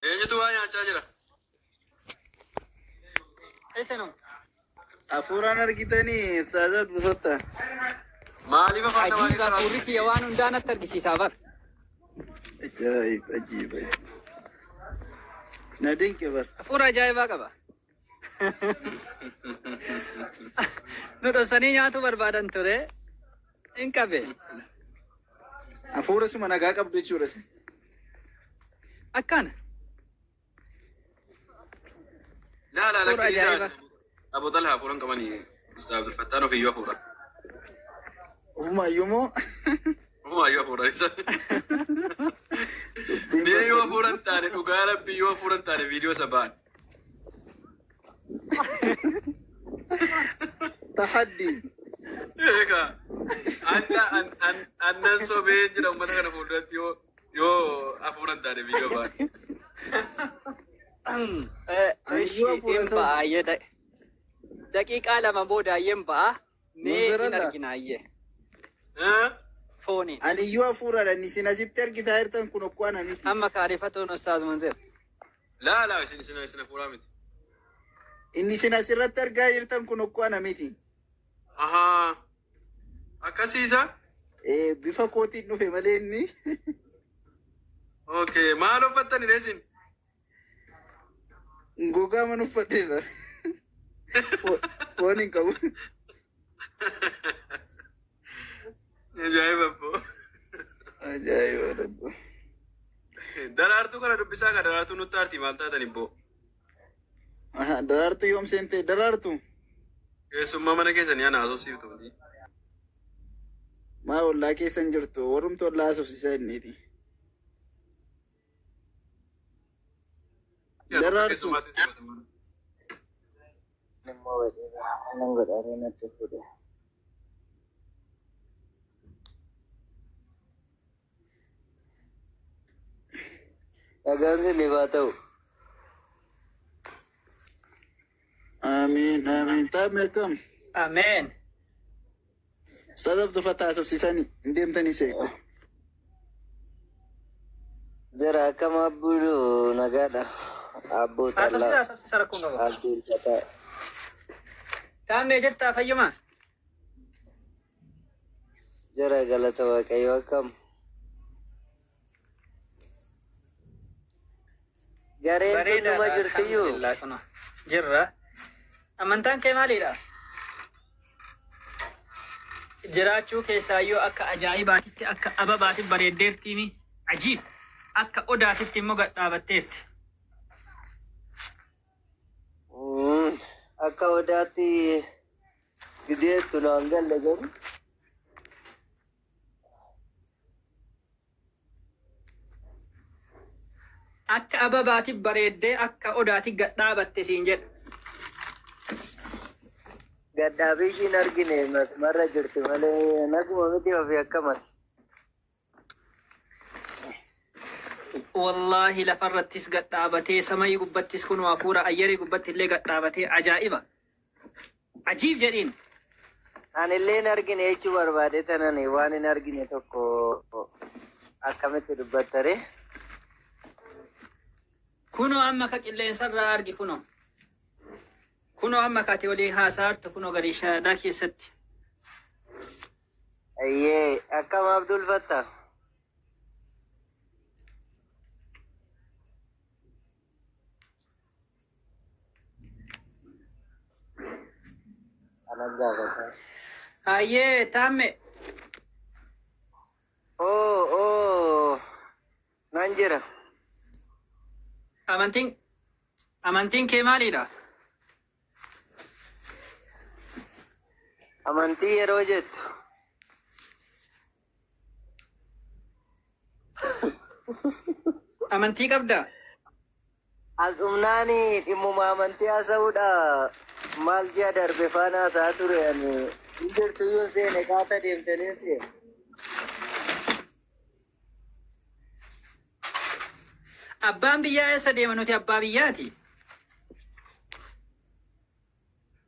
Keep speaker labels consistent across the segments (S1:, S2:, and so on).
S1: Eenyutu waa nyaachaa jira?
S2: Isinum.
S3: Hafuuraan argitanii Ustaaz Abdul Fattah.
S1: Maaliif afaan namaa
S2: Ajiiba
S1: keessa
S2: hafuurri kiyya waan hundaa natti argisiisaa bar.
S3: Ajaa'ib ajiib ajiib. Na dinqe bar.
S2: Hafuura ajaa'ibaa qaba. Nu dhoksanii nyaatu barbaadan ture. Hin qabe.
S3: Hafuura suma nagaa qabdu jechuudha.
S2: Akkana.
S1: Laa laa
S2: Hafuura
S1: lakkii isaa
S2: ajaa'iba.
S1: Abu Talha hafuura hin qabanii Ustaaz Abdul Fattaan ofiiyyuu hafuura.
S3: Ofumaayyuu moo?
S1: Ofumaayyuu hafuura isa.
S3: Dubbiin
S1: Mee yoo
S3: barbaadu.
S1: hafuura hin taane dhugaa rabbii yoo hafuura hin taane viidiyoo isa ba'an.
S3: Tahaddi.
S1: Egaa anna annan sobee jira uummata kana fuulduratti yoo yoo hafuura hin taane viidiyoo ba'an.
S3: Ani
S2: Ishi
S3: yoo hafuura
S2: hin
S3: isa
S2: ba'a ayyee daqiiqaa lama booda ayyeen ba'a. Mee hin
S3: Munziralla.
S2: argina ayyee.
S1: Eh?
S2: Fooniin.
S3: Ani iyyuu hafuuraadha. Inni isin asitti argitaa jirtan kun okkoo ana miti.
S2: Amma kaarifatuun Ustaaz Munzir.
S1: Laa laa isin isin isin hafuuraa miti.
S3: Inni isin asirratti argaa jirtan kun okkoo ana miti.
S1: Ahaa. Akkasiisa?
S3: Eh, bifa kootiin dhufe malee inni.
S1: Okay. Maal uffattani isin?
S3: Gogaa mana uffadheera. Foon hin qabu.
S1: Ajaa'iba abboo.
S3: Ajaa'iba dabbo.
S1: Daraartuu kana dubbisaa ka daraartuu nutti aartii maal taatan ibboo?
S3: Aha, daraartuu yoom seente? Daraartuu?
S1: Keessummaa mana keessanii ana haasofsiiftu miti.
S3: Maa ollaa keessan jirtu? Warrumti ollaa haasofsiisaa inniiti.
S1: Yaa
S3: Daraartuu.
S1: keessummaatti siifatu mana.
S4: Immoo nan godhaaree natti fuudhe. Nagaan siniif haa ta'u.
S3: Amiin, amiin. Taa'ame akkam?
S2: Ameen.
S3: Ustaaz Abdul Fattah haasofsiisanii hin deemtanii seequ.
S4: Jara akkam abbuudhu nagaadha. Abboo
S2: Haasofsiisa
S4: Xallaa
S2: haasofsiisa rakkoon qabu.
S4: Abdul Fattah.
S2: Taammee jirtaa fayyuma?
S4: Jara galata Waaqayyoo akkam. Gareen tun numa
S2: Bareedaadha
S4: jirtiyyuu.
S2: alhamdulillah kunoo. Jirra. Amantaan kee maalidha? Jiraachuu keessaayyuu akka ajaa'ibaatitti akka ababaatti bareeddeertiimi. Ajiib! Akka odaatitti immoo gad dhaabatteerti.
S4: Akka odaatti gideettu naan galle garuu.
S2: Akka ababaatti bareeddee akka odaatti gad dhaabatte siin jedha.
S4: Gaddaabii ishiin argine masmarra jirti malee naguma miti ofii akkamati.
S2: Wallaahi lafarrattis gad dhaabatee samayii gubbattis kun hafuura ayyarii gubbatti illee gad dhaabatee ajaa'iba. Ajiib jedhiin.
S4: Anillee hin argine jechuu barbaade tanan waan hin argine tokko akkamitti dubbattare?
S2: Kunoo amma ka qilleensarraa argi kunoo. Kunoo amma ka ati olii haasaartu kunoo garii shaadaa keessatti.
S4: Ayyee akkam Abdul Fattah? Anan gaafata.
S2: Ayyee taamme
S4: Oo oo nan jira.
S2: amantiin amantiin kee maalidha?
S4: Amantii yeroo jettu
S2: Amantii qabdaa?
S4: as dhumnaani dhimmuma amantii haasa'uudha maal ji'a darbe faana haasa'aa ture ani hin jirtu iyyuu hin seene qaata deemtanii seene.
S2: Abbaan biyyaa eessa deema nuti abbaa biyyaati?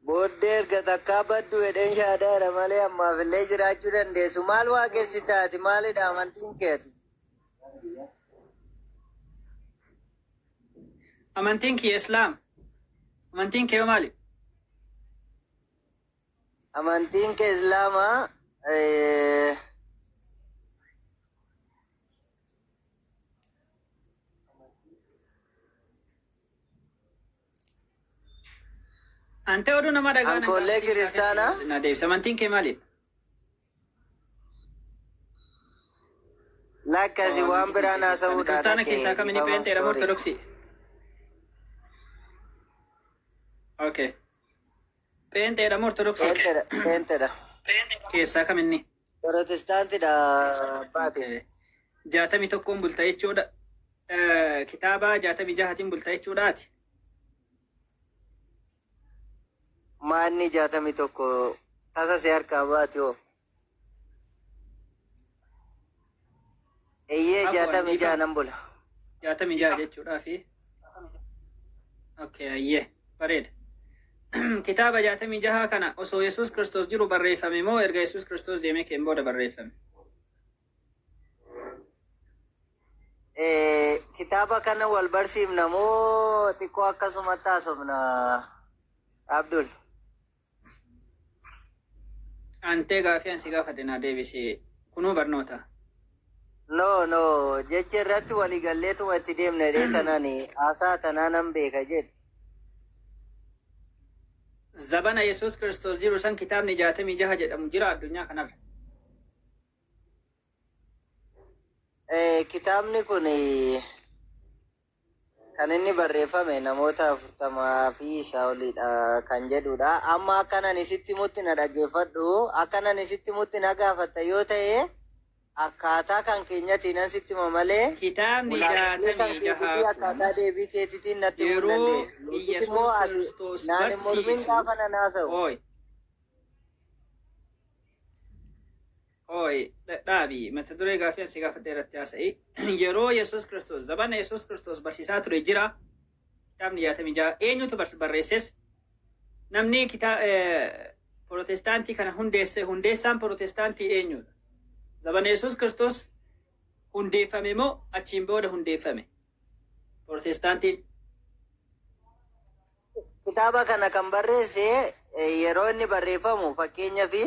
S4: Booddee erga takkaa baddu jedheen shaadaadha malee ammaaf illee jiraachuu dandeessu. Maal waaqessitaati? Maalidha amantiin keeti?
S2: Amantiin kiyya Islaama. Amantiin kee maali?
S4: Amantiin kee Islaamaa.
S2: Ante oduu nama dhagaa
S4: Ankoollee kiristaanaa.
S2: Na deebisa. Amantiin kee maali?
S4: Lakkasi waan biraan haasa'uudha.
S2: Kiristaana keessaa kam inni pheenxeedha moo Ortodoksii? Okay. Pheenxeedha moo Ortodoksii?
S4: Pheenxeedha. Pheenxeedha.
S2: Keessaa kam inni?
S4: Protestaantidha baate.
S2: 61n bulta jechuudha. Kitaaba 66tiin bulta jechuudhaati.
S4: Maanni 61 tasa si harkaa baate hoo? Eeyyee 66 nan bula.
S2: 66 jechuudhaafi. Okay, ayyee bareeda. Kitaaba 66 kana osoo Yesuus Kiristoos jiru barreeffame moo erga Yesuus Kiristoos deemee keen booda barreeffame?
S4: Kitaaba kana wal barsiifna moo xiqqoo akkasumatti haasofna Abdul?
S2: Antee gaafii ansi gaafadhe naa deebisi. Kunuu barnoota.
S4: No, no, jecha irratti waliigalleetuma itti deemna dhee tanaan haasaa tanaa nan beeka jedhe.
S2: Zabana Yesuus Kiristoos jiru san kitaabni 66 jedhamu jira addunyaa kanarra.
S4: Kitaabni kun kan inni barreeffame namoota 40 fi isaa oliidha kan jedhudha. Amma akkanan isitti mutti na dhaggeeffadhu, akkanan isitti mutti na gaafatta yoo ta'e akkaataa kan keenyatiin nan sitti hima malee
S2: Kitaabni
S4: ulaagaalee kan
S2: 66
S4: keetiifi akkaataa deebii keetiitiin natti himuu hin
S2: yeroo
S4: dandeessu. Yookiis
S2: Yesuus
S4: immoo ati
S2: Kiristoos
S4: naan hin mormin
S2: barsiisu
S4: gaafa nan haasa'u.
S2: Oi. Oi, dhaabi mata duree gaafii ansi gaafadhe irratti haasa'i. Yeroo Yesuus Kiristoos zabana Yesuus Kiristoos barsiisaa ture jira. Kitaabni 66 eenyutu barreesses? Namni protestaantii kana hundeesse hundeessaan protestaantii eenyudha? Zabana Yesuus Kiristoos hundeeffame moo achiin booda hundeeffame? Protestaantiin
S4: Kitaaba kana kan barreesse yeroo inni barreeffamu fakkeenyaa fi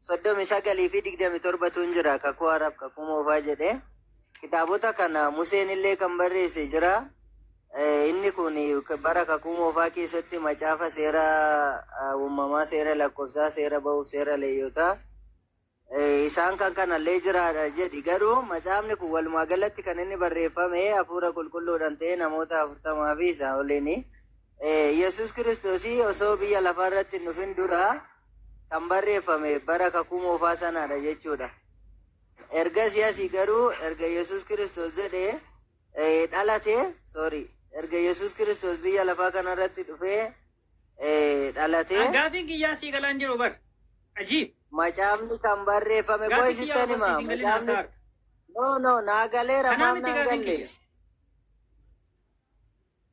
S4: 39 fi 27tu hin jira kakuu haaraaf kakuu moofaa jedhe. Kitaabota kana Museen illee kan barreesse jira. Inni kun bara kakuu moofaa keessatti macaafa seera uumamaa, seera lakkoofsaa, seera ba'uuf, seera leeyyotaa. Isaan kan kanallee jiraadha jedhi. Garuu macaafni kun walumaa galatti kan inni barreeffame hafuura qulqulluudhaan ta'e namoota 40 fi isaa oliini. Yesuus Kiristoosii osoo biyya lafaa irratti hin dhufin dura kan barreeffame bara kakuu moofaa sanaadha jechuudha. Ergasii asii garuu erga Yesuus Kiristoos jedhee dhalate, sorry, erga Yesuus Kiristoos biyya lafaa kanarratti dhufee dhalate.
S2: Gaafiin kiyyaa sii galaan jiru bar. Ajiib.
S4: Macaafni kan barreeffame koo
S2: Gaafiin kiyyaa
S4: isittan
S2: osoo
S4: hima.
S2: siif hin galin
S4: Macaafni
S2: haasaarta.
S4: no no naa galeera
S2: Kanaa
S4: maaf
S2: miti
S4: naan
S2: gaafiin
S4: galle.
S2: kiyya.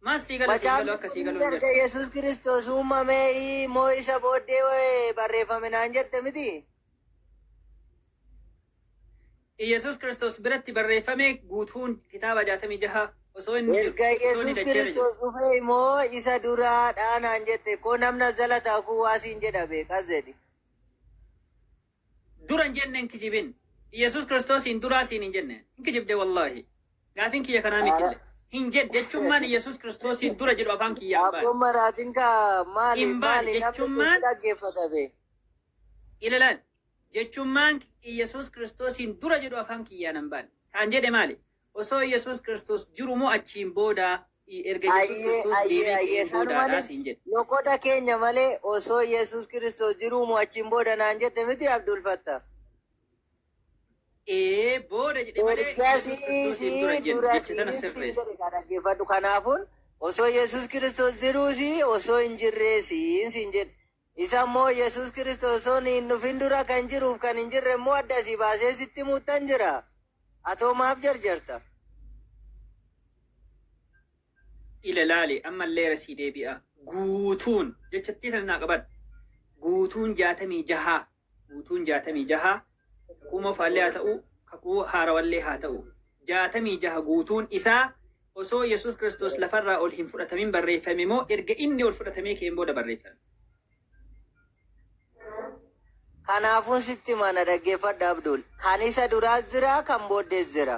S2: Maal sii gala sii galu
S4: Macaafni
S2: akka sii
S4: kun
S2: galu hin
S4: erga
S2: jirtu.
S4: Yesuus Kiristoos uumamee moo isa booddee barreeffame naan jette miti?
S2: Yesuus Kiristoos biratti barreeffame guutuun kitaaba 66 osoo inni jiru
S4: Erga
S2: osoo inni
S4: Yesuus
S2: dacheera jiru.
S4: Kiristoos dhufee moo isa duraadhaa naan jette koo namni as jala taa'u waa siin jedha beekas jedhi.
S2: Dura hin jenne hin kijibin. Yesuus Kiristoos hin duraa siin hin jenne. Hin kijibde wallaahi. Gaafiin kiyya kanaa miti illee. Hin jedhe jechuun maali Yesuus Kiristoos hin dura jedhu afaan kiyyaa hin baane.
S4: Abboon maraatiin kaa maali
S2: Hin baane
S4: maali namni
S2: jechuun
S4: kun
S2: maal?
S4: dhaggeeffata bee.
S2: Ilalaan jechuun maan Yesuus Kiristoos hin dura jedhu afaan kiyyaan hin baane. Kan jedhe maali? Osoo Yesuus Kiristoos jiru moo achiin booda erga Yesuus
S4: Ayyee
S2: Kiristoos
S4: ayyee
S2: deemee
S4: ayyee
S2: ka'een
S4: sanuma
S2: boodaadhaa siin jedhe.
S4: loqoda keenya malee osoo Yesuus Kiristoos jiru moo achiin booda naan jette miti Abdul Fattah.
S2: Ee booda jedhe malee Yesuus Kiristoos hin dura
S4: Ergasii
S2: hin jenne jecha tana
S4: dura
S2: sirreessa.
S4: dhaggeeffadhu. Kanaafuun osoo Yesuus Kiristoos jiruusi osoo hin jirreesi siin jedhe. Isa immoo Yesuus Kiristoos osoo hin dhufin dura kan jiruuf kan hin jirre immoo adda si baasee sitti muuttan jira. Atoo maaf jarjarta?
S2: Ila laali ammallee rasii deebi'a. Guutuun jechattii tana naa qabadhu. Guutuun 66 guutuun 66 kakuu moofaallee haa ta'u kakuu haarawallee haa ta'u 66 guutuun isaa osoo Yesuus Kiristoos lafarraa ol hin fudhatamin barreeffame moo erga inni ol fudhatamee ka'een booda barreeffame?
S4: Kanaafuun sitti mana dhaggeeffadha Abdul. Kan isa duraas jira, kan booddees jira.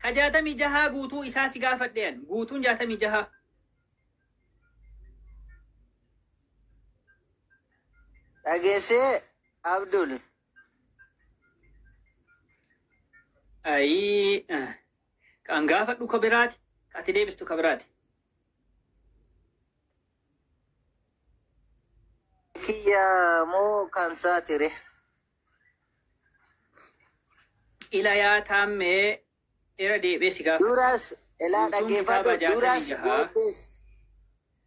S2: Ka 66 guutuu isaa si gaafadhean guutuun 66.
S4: Dhageessee Abdul.
S2: Ayii kan gaafadhu ka biraati, ka ati deebistu ka biraati.
S4: Kiyya moo kan saatire?
S2: Ila yaa taammee irra deebi'ee si gaafadha.
S4: Duras ilaa
S2: Guutuun
S4: dhaggeeffadhu
S2: kitaaba
S4: duras
S2: 66.
S4: booddees.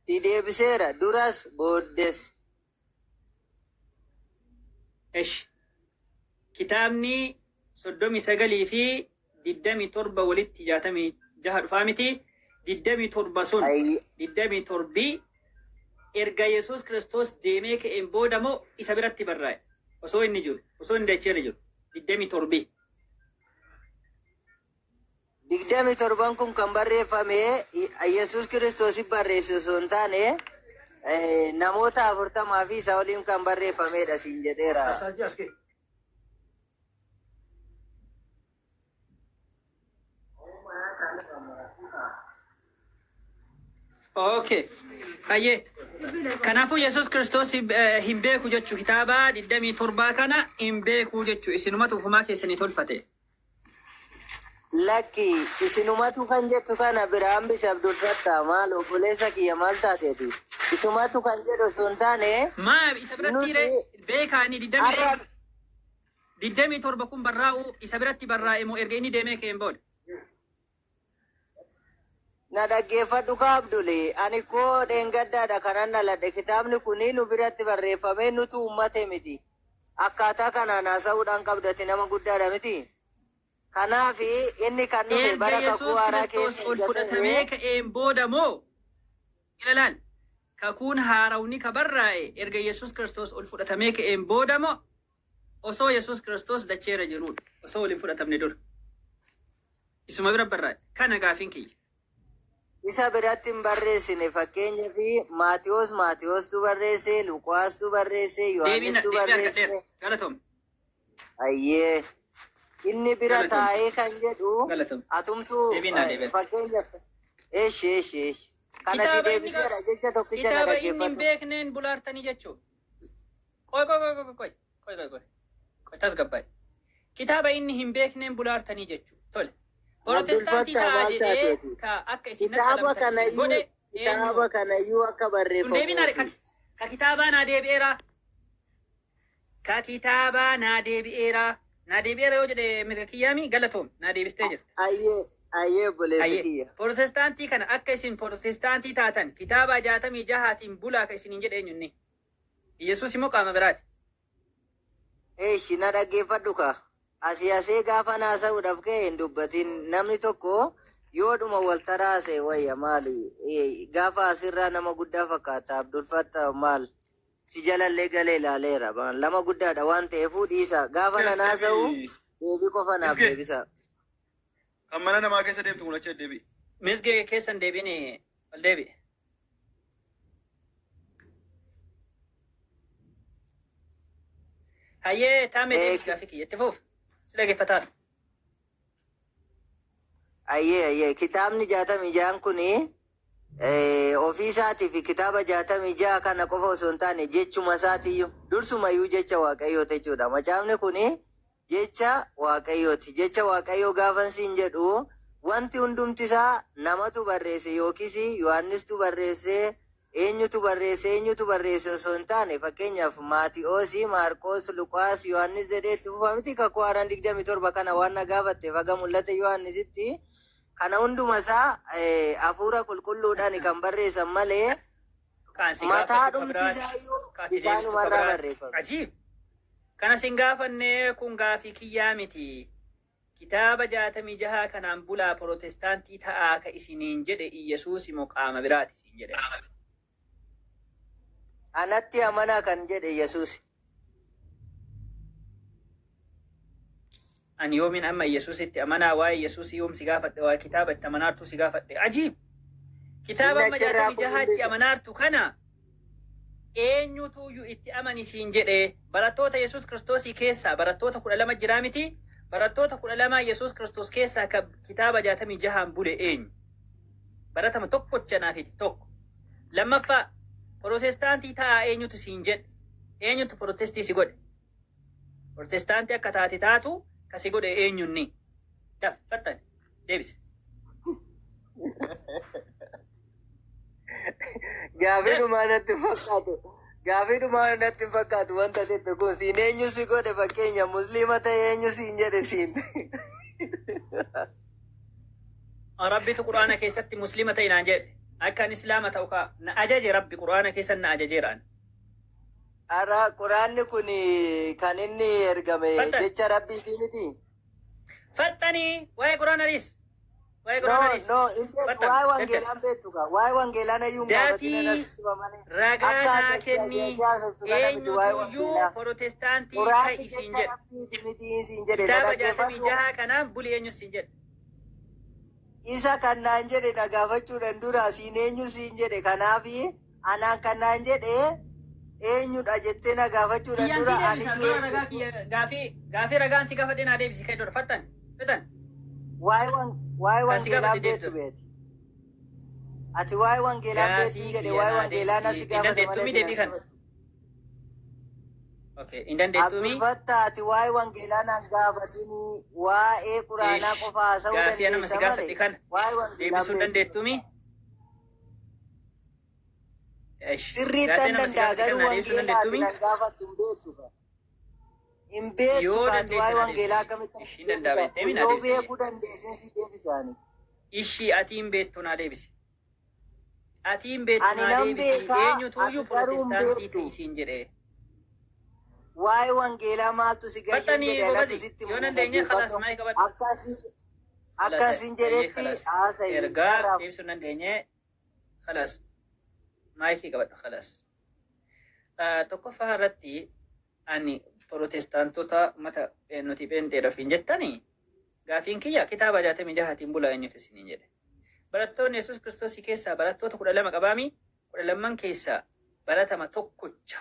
S4: Si deebiseera duras booddees.
S2: Esh. Kitaabni 39 fi 27 walitti 66 dhufaa miti. 27 sun
S4: Ayyi.
S2: 27 erga Yesuus Kiristoos deemee ka'een booda moo isa biratti barraa'e? Osoo inni jiru, osoo inni dacheerra jiru. 27.
S4: 27 kun kan barreeffame Yesuus Kiristoos barreesse osoo hin taane namoota 40 fi isa oliin kan barreeffamedha siin jedheera.
S2: Okay. Hayyee. Kanaafuu Yesuus Kiristoos hin beeku jechuu kitaaba 27 kana hin beeku jechuu isinumatu ufumaa keessanii tolfate.
S4: Lakki isinumatu kan jettu kana bira hambise Abdul Fattah maal obboleessa kiyya maal taateeti? Isumatu kan jedhu osoo hin taane
S2: Maa isa biratti
S4: nuti
S2: beekaanii
S4: har'a
S2: 27 kun barraa'u isa biratti barraa'e moo erga inni deemee ka'een booda?
S4: Na dhaggeeffadhu ka Abduli. Ani koo dheengaddaadha kanan dhaladhe. Kitaabni kuni nu biratti barreeffame nutu uummate miti. Akkaataa kanaan haasa'uudhaan qabdati nama guddaadha miti. Kanaaf inni kan dhufe
S2: Erga
S4: bara kakuu
S2: Yesuus
S4: haaraa
S2: Kiristoos
S4: keessa
S2: ol
S4: erga
S2: fudhatamee
S4: ta'ee
S2: ka'een booda moo ilaalaal kakuun haarawni ka barraa'e erga Yesuus Kiristoos ol fudhatamee ka'een booda moo osoo Yesuus Kiristoos dacheera jiruudha osoo ol hin fudhatamne dura isuma bira barraa'e kana gaafiin kiyya.
S4: Isa biratti hin barreessine fakkeenyaa fi Maatiyoos Maatiyoostu barreesse, Luqaastu barreesse,
S2: Deebiin
S4: Yohaannistu
S2: deebii
S4: barreesse.
S2: argadheera galatoom
S4: Ayyee. Inni bira
S2: galatoom
S4: taa'ee kan jedhu
S2: galatoom
S4: atumtuu
S2: deebiin naa deebi'e.
S4: fakkeenyaaf eeshi eeshi eeshi. Kana si
S2: Kitaaba inni
S4: deebiseera jecha tokkicha na
S2: kitaaba inni hin
S4: dhaggeeffadhu.
S2: beekneen bulaartanii jechuudha. Qoy qoy qoy qoy qoy qoy qoy qoy qoy tasgabbaa'e. Kitaaba inni hin beekneen bulaartanii jechuudha. Tole. Pirootestaantii
S4: Abdul Fattah
S2: ta'a
S4: maal
S2: jedhee
S4: taateeti?
S2: ka akka isin natti
S4: Kitaaba
S2: alamtan isin
S4: kanayyuu
S2: godhe eenyu?
S4: kitaaba kanayyuu akka
S2: Sun deebiin
S4: barreeffamuufi.
S2: ka kitaabaa naa deebi'eera. Ka kitaabaa naa deebi'eera. Naa deebi'eera yoo jedhe mirga kiyyaami galatoom naa deebistee jirta.
S4: Ayyee ayyee obboleessa
S2: Ayyee.
S4: kiyya.
S2: Pirootestaantii kana akka isin pirootestaantii taatan kitaaba 66tiin bulaa ka isiniin jedhe eenyu inni? Yesuus immoo qaama biraati.
S4: Eeshi na dhaggeeffadhu ka. Asii asee gaafa naasa'uudhaaf ka'e hin dubbatin. Namni tokko yoodhuma wal taraase wayya maali? Gaafa asirraa nama guddaa fakkaata. Abdul Fattah maal? Si jalallee galee ilaaleera. Lama guddaadha waan ta'eefuu dhiisa. Gaafa na naasa'u deebii qofa naaf
S1: Miskee
S4: deebisa.
S1: kan mana namaa keessa deemtu kun achi deebi'i.
S2: Misgee keessan deebiin ol deebi'e. Hayyee taamee deebis gaaffii kiyya itti fuuf si dhaggeeffataa.
S4: Ayyee ayyee kitaabni 66 kuni ofii isaatii fi kitaaba 66 kana qofa osoo hin taane jechuma isaatiiyyuu dursumayyuu jecha waaqayyooti jechuudha. Macaafni kuni jecha waaqayyooti. Jecha waaqayyoo gaafa siin jedhu wanti hundumti isaa namatu barreesse yookiis Yohaannistu barreesse eenyutu barreesse eenyutu barreesse osoo hin taane fakkeenyaaf Maatiyoos, Maarqoos, Luqaas, Yohaannis jedhee itti fufa miti kakuu haaraan 27 kana waan na gaafatteef haga mul'ata Yohaannisitti. Kana hunduma isaa hafuura qulqulluudhaan kan barreessan malee
S2: Kaan si
S4: mataa
S2: gaafadhu ka
S4: dhumti
S2: biraati.
S4: isaa iyyuu
S2: Kaati deebistu ka
S4: isaanumarraa
S2: biraati.
S4: barreeffame.
S2: Ajiib! Kana sin gaafanne kun gaafii kiyyaa miti. Kitaaba 66 kanaan bulaa pirootestaantii ta'aa ka isiniin jedhe Iyyasuus immoo qaama biraati isin jedhe.
S4: Anatti amanaa kan jedhe Yesuus.
S2: Ani yoomiin amma Yesuusitti amanaa, waa'ee Yesuus yoom si gaafadhe, waa'ee kitaaba itti amanaartu si gaafadhe. Ajiib! Kitaaba
S4: Inni
S2: amma
S4: achirraa
S2: 66tti
S4: kufuun
S2: amanaartu kana eenyutuyyuu itti amani siin jedhe? Barattoota Yesuus Kiristoosii keessaa barattoota 12 jiraa miti? Barattoota 12 Yesuus Kiristoos keessaa ka kitaaba 66n bule eenyu? Baratama tokkocha naa fidi tokko. Lammaffaa, Protestaantii ta'aa eenyutu siin jedhe? Eenyutu protestii si godhe? Protestaantii akka taate taatu ka si godhe eenyunni? Daf fattani deebisi.
S4: Gaafii
S2: Daf.
S4: dhumaa natti hin fakkaatu. Gaafii dhumaa natti hin fakkaatu wanta jettu kun siin eenyu si godhe, fakkeenya musliima ta'e eenyu siin jedhe siin.
S2: Rabbitu Quraana keessatti muslima ta'e naan jedhe. Akka ani islaama ta'u ka na ajaje Rabbi Quraana keessa na ajajeera ani.
S4: Ara quraanni kun kan inni ergame
S2: Fattani.
S4: jecha rabbiitii miti.
S2: Fattanii waa'ee Quraana dhiis. Waa'ee
S4: No,
S2: Quraana dhiis.
S4: no, hin beektu.
S2: Fattan
S4: Waa'ee
S2: daddaf.
S4: wangeelaan beektu ka. Waa'ee wangeelaan iyyuu hin gaafatin
S2: Dafii
S4: anatti hima malee.
S2: ragaa
S4: Akka
S2: naa
S4: ati itti
S2: kenni,
S4: ajajaa haasoftu kana miti waa'ee
S2: eenyutuyyuu
S4: wangeelaa.
S2: protestaantii ta'i
S4: Quraanni
S2: siin
S4: jecha
S2: jedhe?
S4: rabbiiti miti siin jedhe na
S2: Kitaaba jaatamii
S4: dhaggeeffadhu.
S2: jaha kanaan buli eenyu siin jedhe?
S4: Isa kan naan jedhe na gaafachuudhaan dura siin eenyu siin jedhe, kanaafi anaan kan naan jedhe eenyudha jettee na gaafachuudhaan
S2: Kiyyaan
S4: dura
S2: sii deebisa
S4: aniyyuu
S2: dura
S4: eenyu.
S2: Ragaa kiyya gaafii ragaan si gaafadhe naa deebisi ka'e dura fattan fitan.
S4: Waa'ee wan waa'ee
S2: Kan si
S4: wangeelaan
S2: gaafadhe
S4: beektu
S2: deebisa.
S4: beeti. Ati waa'ee wangeelaan beektu
S2: Gaafii
S4: jedhe
S2: kiyya
S4: waa'ee
S2: naa
S4: wangeelaa na
S2: deebisi.
S4: si
S2: Hin
S4: gaafate malee
S2: dandeettuumi deebii
S4: ati
S2: kana.
S4: na
S2: Okay, hin dandeettuumi.
S4: Abdulfatta, ati waa'ee wangeelaa naan gaafatinii, waa'ee quraanaa
S2: Ish
S4: qofa haasa'uu
S2: gaafii anama si
S4: dandeessa
S2: gaafadhe
S4: malee
S2: kana
S4: waa'ee wangeelaan
S2: deebisuu hin
S4: beektu.
S2: dandeettuumi. Ish
S4: Sirriittan
S2: gaafii anama si
S4: danda'a
S2: gaafadhe kana
S4: garuu
S2: naa deebisuu hin
S4: wangeelaa ati
S2: dandeettuumi.
S4: nan gaafattu hin beektu ka. Hin beektu
S2: Yoo
S4: ka ati
S2: dandeesse
S4: waa'ee
S2: naa
S4: wangeelaa
S2: deebisi.
S4: akkamitti
S2: Ish
S4: akka
S2: hin danda'a
S4: deebisa.
S2: beekteemi naa
S4: Yoo
S2: deebisi.
S4: beekuu dandeesseen si deebisaani.
S2: Ishii ati hin beektu naa deebisi. Ati hin beektu
S4: Ani
S2: naa
S4: nan
S2: deebisi.
S4: beekaa, ati
S2: Eenyutuyyuu
S4: garuu hin
S2: protestaantii
S4: beektu.
S2: ta'i siin jedhe?
S4: Waa'ee wangeelaa maaltu si gasheen
S2: Fattanii
S4: jedhe anatu
S2: gobazi
S4: sitti
S2: yoo
S4: mul'isa
S2: dandeenye khalaas
S4: dhaggeeffadhu.
S2: maayii qabadhu.
S4: Akkasii
S2: Khalaas
S4: akkasiin
S2: ayyee
S4: jedhetti
S2: khalaas
S4: haasa'i
S2: ergaa
S4: narraa
S2: deebisuu hin dandeenye khalaas maayikii qabadhu khalaas. Tokkoffaa irratti ani protestaantota mata nuti pheenxeedha ofiin jettanii, gaafiin kiyya kitaaba 66tiin bulaa eenyutu isiniin jedhe? Barattoonni Yesuus Kiristoosii keessaa barattoota 12 qabaami, 12n keessaa baratama tokkocha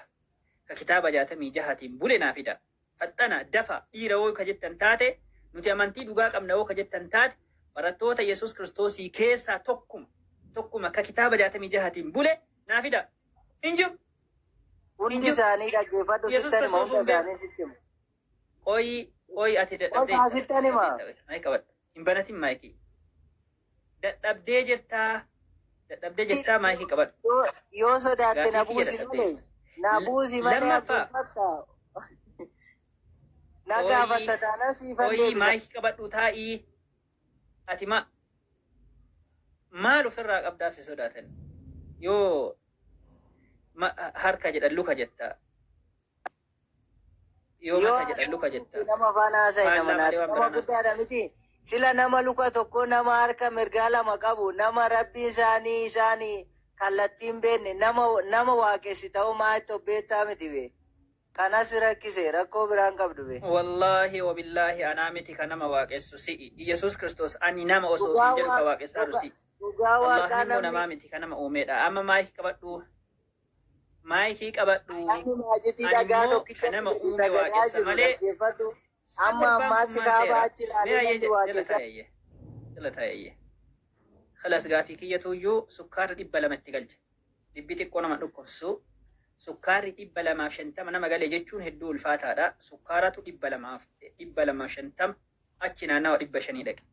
S2: ka kitaaba 66tiin bule naa fida. Faxxana dafa, dhiira woo ka jettan taate, nuti amantii dhugaa qabna woo ka jettan taate, barattoota Yesuus Kiristoosii keessaa tokkuma tokkuma ka kitaaba 66tiin bule naa fida. Hin jiru. Hin
S4: Hundi
S2: jiru.
S4: isaanii dhaggeeffadhu
S2: Yesuus
S4: sittan hima,
S2: Kiristoos
S4: hunda
S2: hin beeku.
S4: isaanii sitti hima.
S2: Qoyi qoyi, ati dadhabdee
S4: Qofa sittan hima.
S2: jirta. Maayii qabadhu. Hin banatin maayikii. Dadhabdee jirtaa. Dadhabdee jirtaa, maayikii qabadhu.
S4: Yoo sodaatte na
S2: Gaafii kiyya
S4: buusi
S2: dadhabdee
S4: malee.
S2: jirta.
S4: Na buusi malee
S2: Lammaffaa
S4: Abdulfatta. Na
S2: qoyi
S4: gaafatta taanaan siifan
S2: qoyi
S4: deebisa.
S2: maayikii qabadhu taa'ii. Ati ma maal ofirraa qabdaaf si sodaatan? Yoo harka jedhan luka jetta. Yoo
S4: Yoo
S2: mata jedhan luka jetta.
S4: nama afaan haasa'i nama
S2: Faallaa malee
S4: naati.
S2: waan
S4: Nama
S2: biraan haasa'u.
S4: guddaadha miti. Sila nama luka tokko, nama harka mirgaa lama qabu, nama rabbii isaanii kallattii hin beekne, nama waaqessi ta'uu maal beektaa miti be. Kanas rakkise, rakkoo biraan qabdu be.
S2: Wallaahi wabillaahi, anaa miti ka nama waaqessu si'i. Yesuus Kiristoos ani nama osoo
S4: Dhugaa
S2: ofiin jedhu ka
S4: waa
S2: waaqessaaru
S4: dhugaa
S2: si'i.
S4: dhugaa
S2: Wallaahi
S4: waaqaa
S2: immoo
S4: namni
S2: namaa miti, ka nama uumeedha. Amma maayikii qabadhu. Maayikii qabadhu.
S4: Namni maajitii
S2: Ani
S4: dhagaa
S2: immoo ka
S4: tokkicha
S2: nama
S4: itti
S2: uume
S4: sagadaa
S2: waaqessa
S4: jiru
S2: malee
S4: dhaggeeffadhu. Amma
S2: gurbaan kun
S4: ammaatti
S2: maal
S4: kaaba
S2: ta'eera?
S4: achi
S2: Mee
S4: ilaalee
S2: ayyee
S4: namni
S2: jala
S4: waaqessaa.
S2: taa'eeyye. Jala taa'eeyye. Khalas, gaafii kiyyatuyyuu sukkaarri 200tti galche. Dhibbi xiqqoo nama dhukkubsu. Sukkaarri 250 nama gale jechuun hedduu ulfaataadha. Sukkaaratu 200f 250 achi naannawa 500 dhaqe.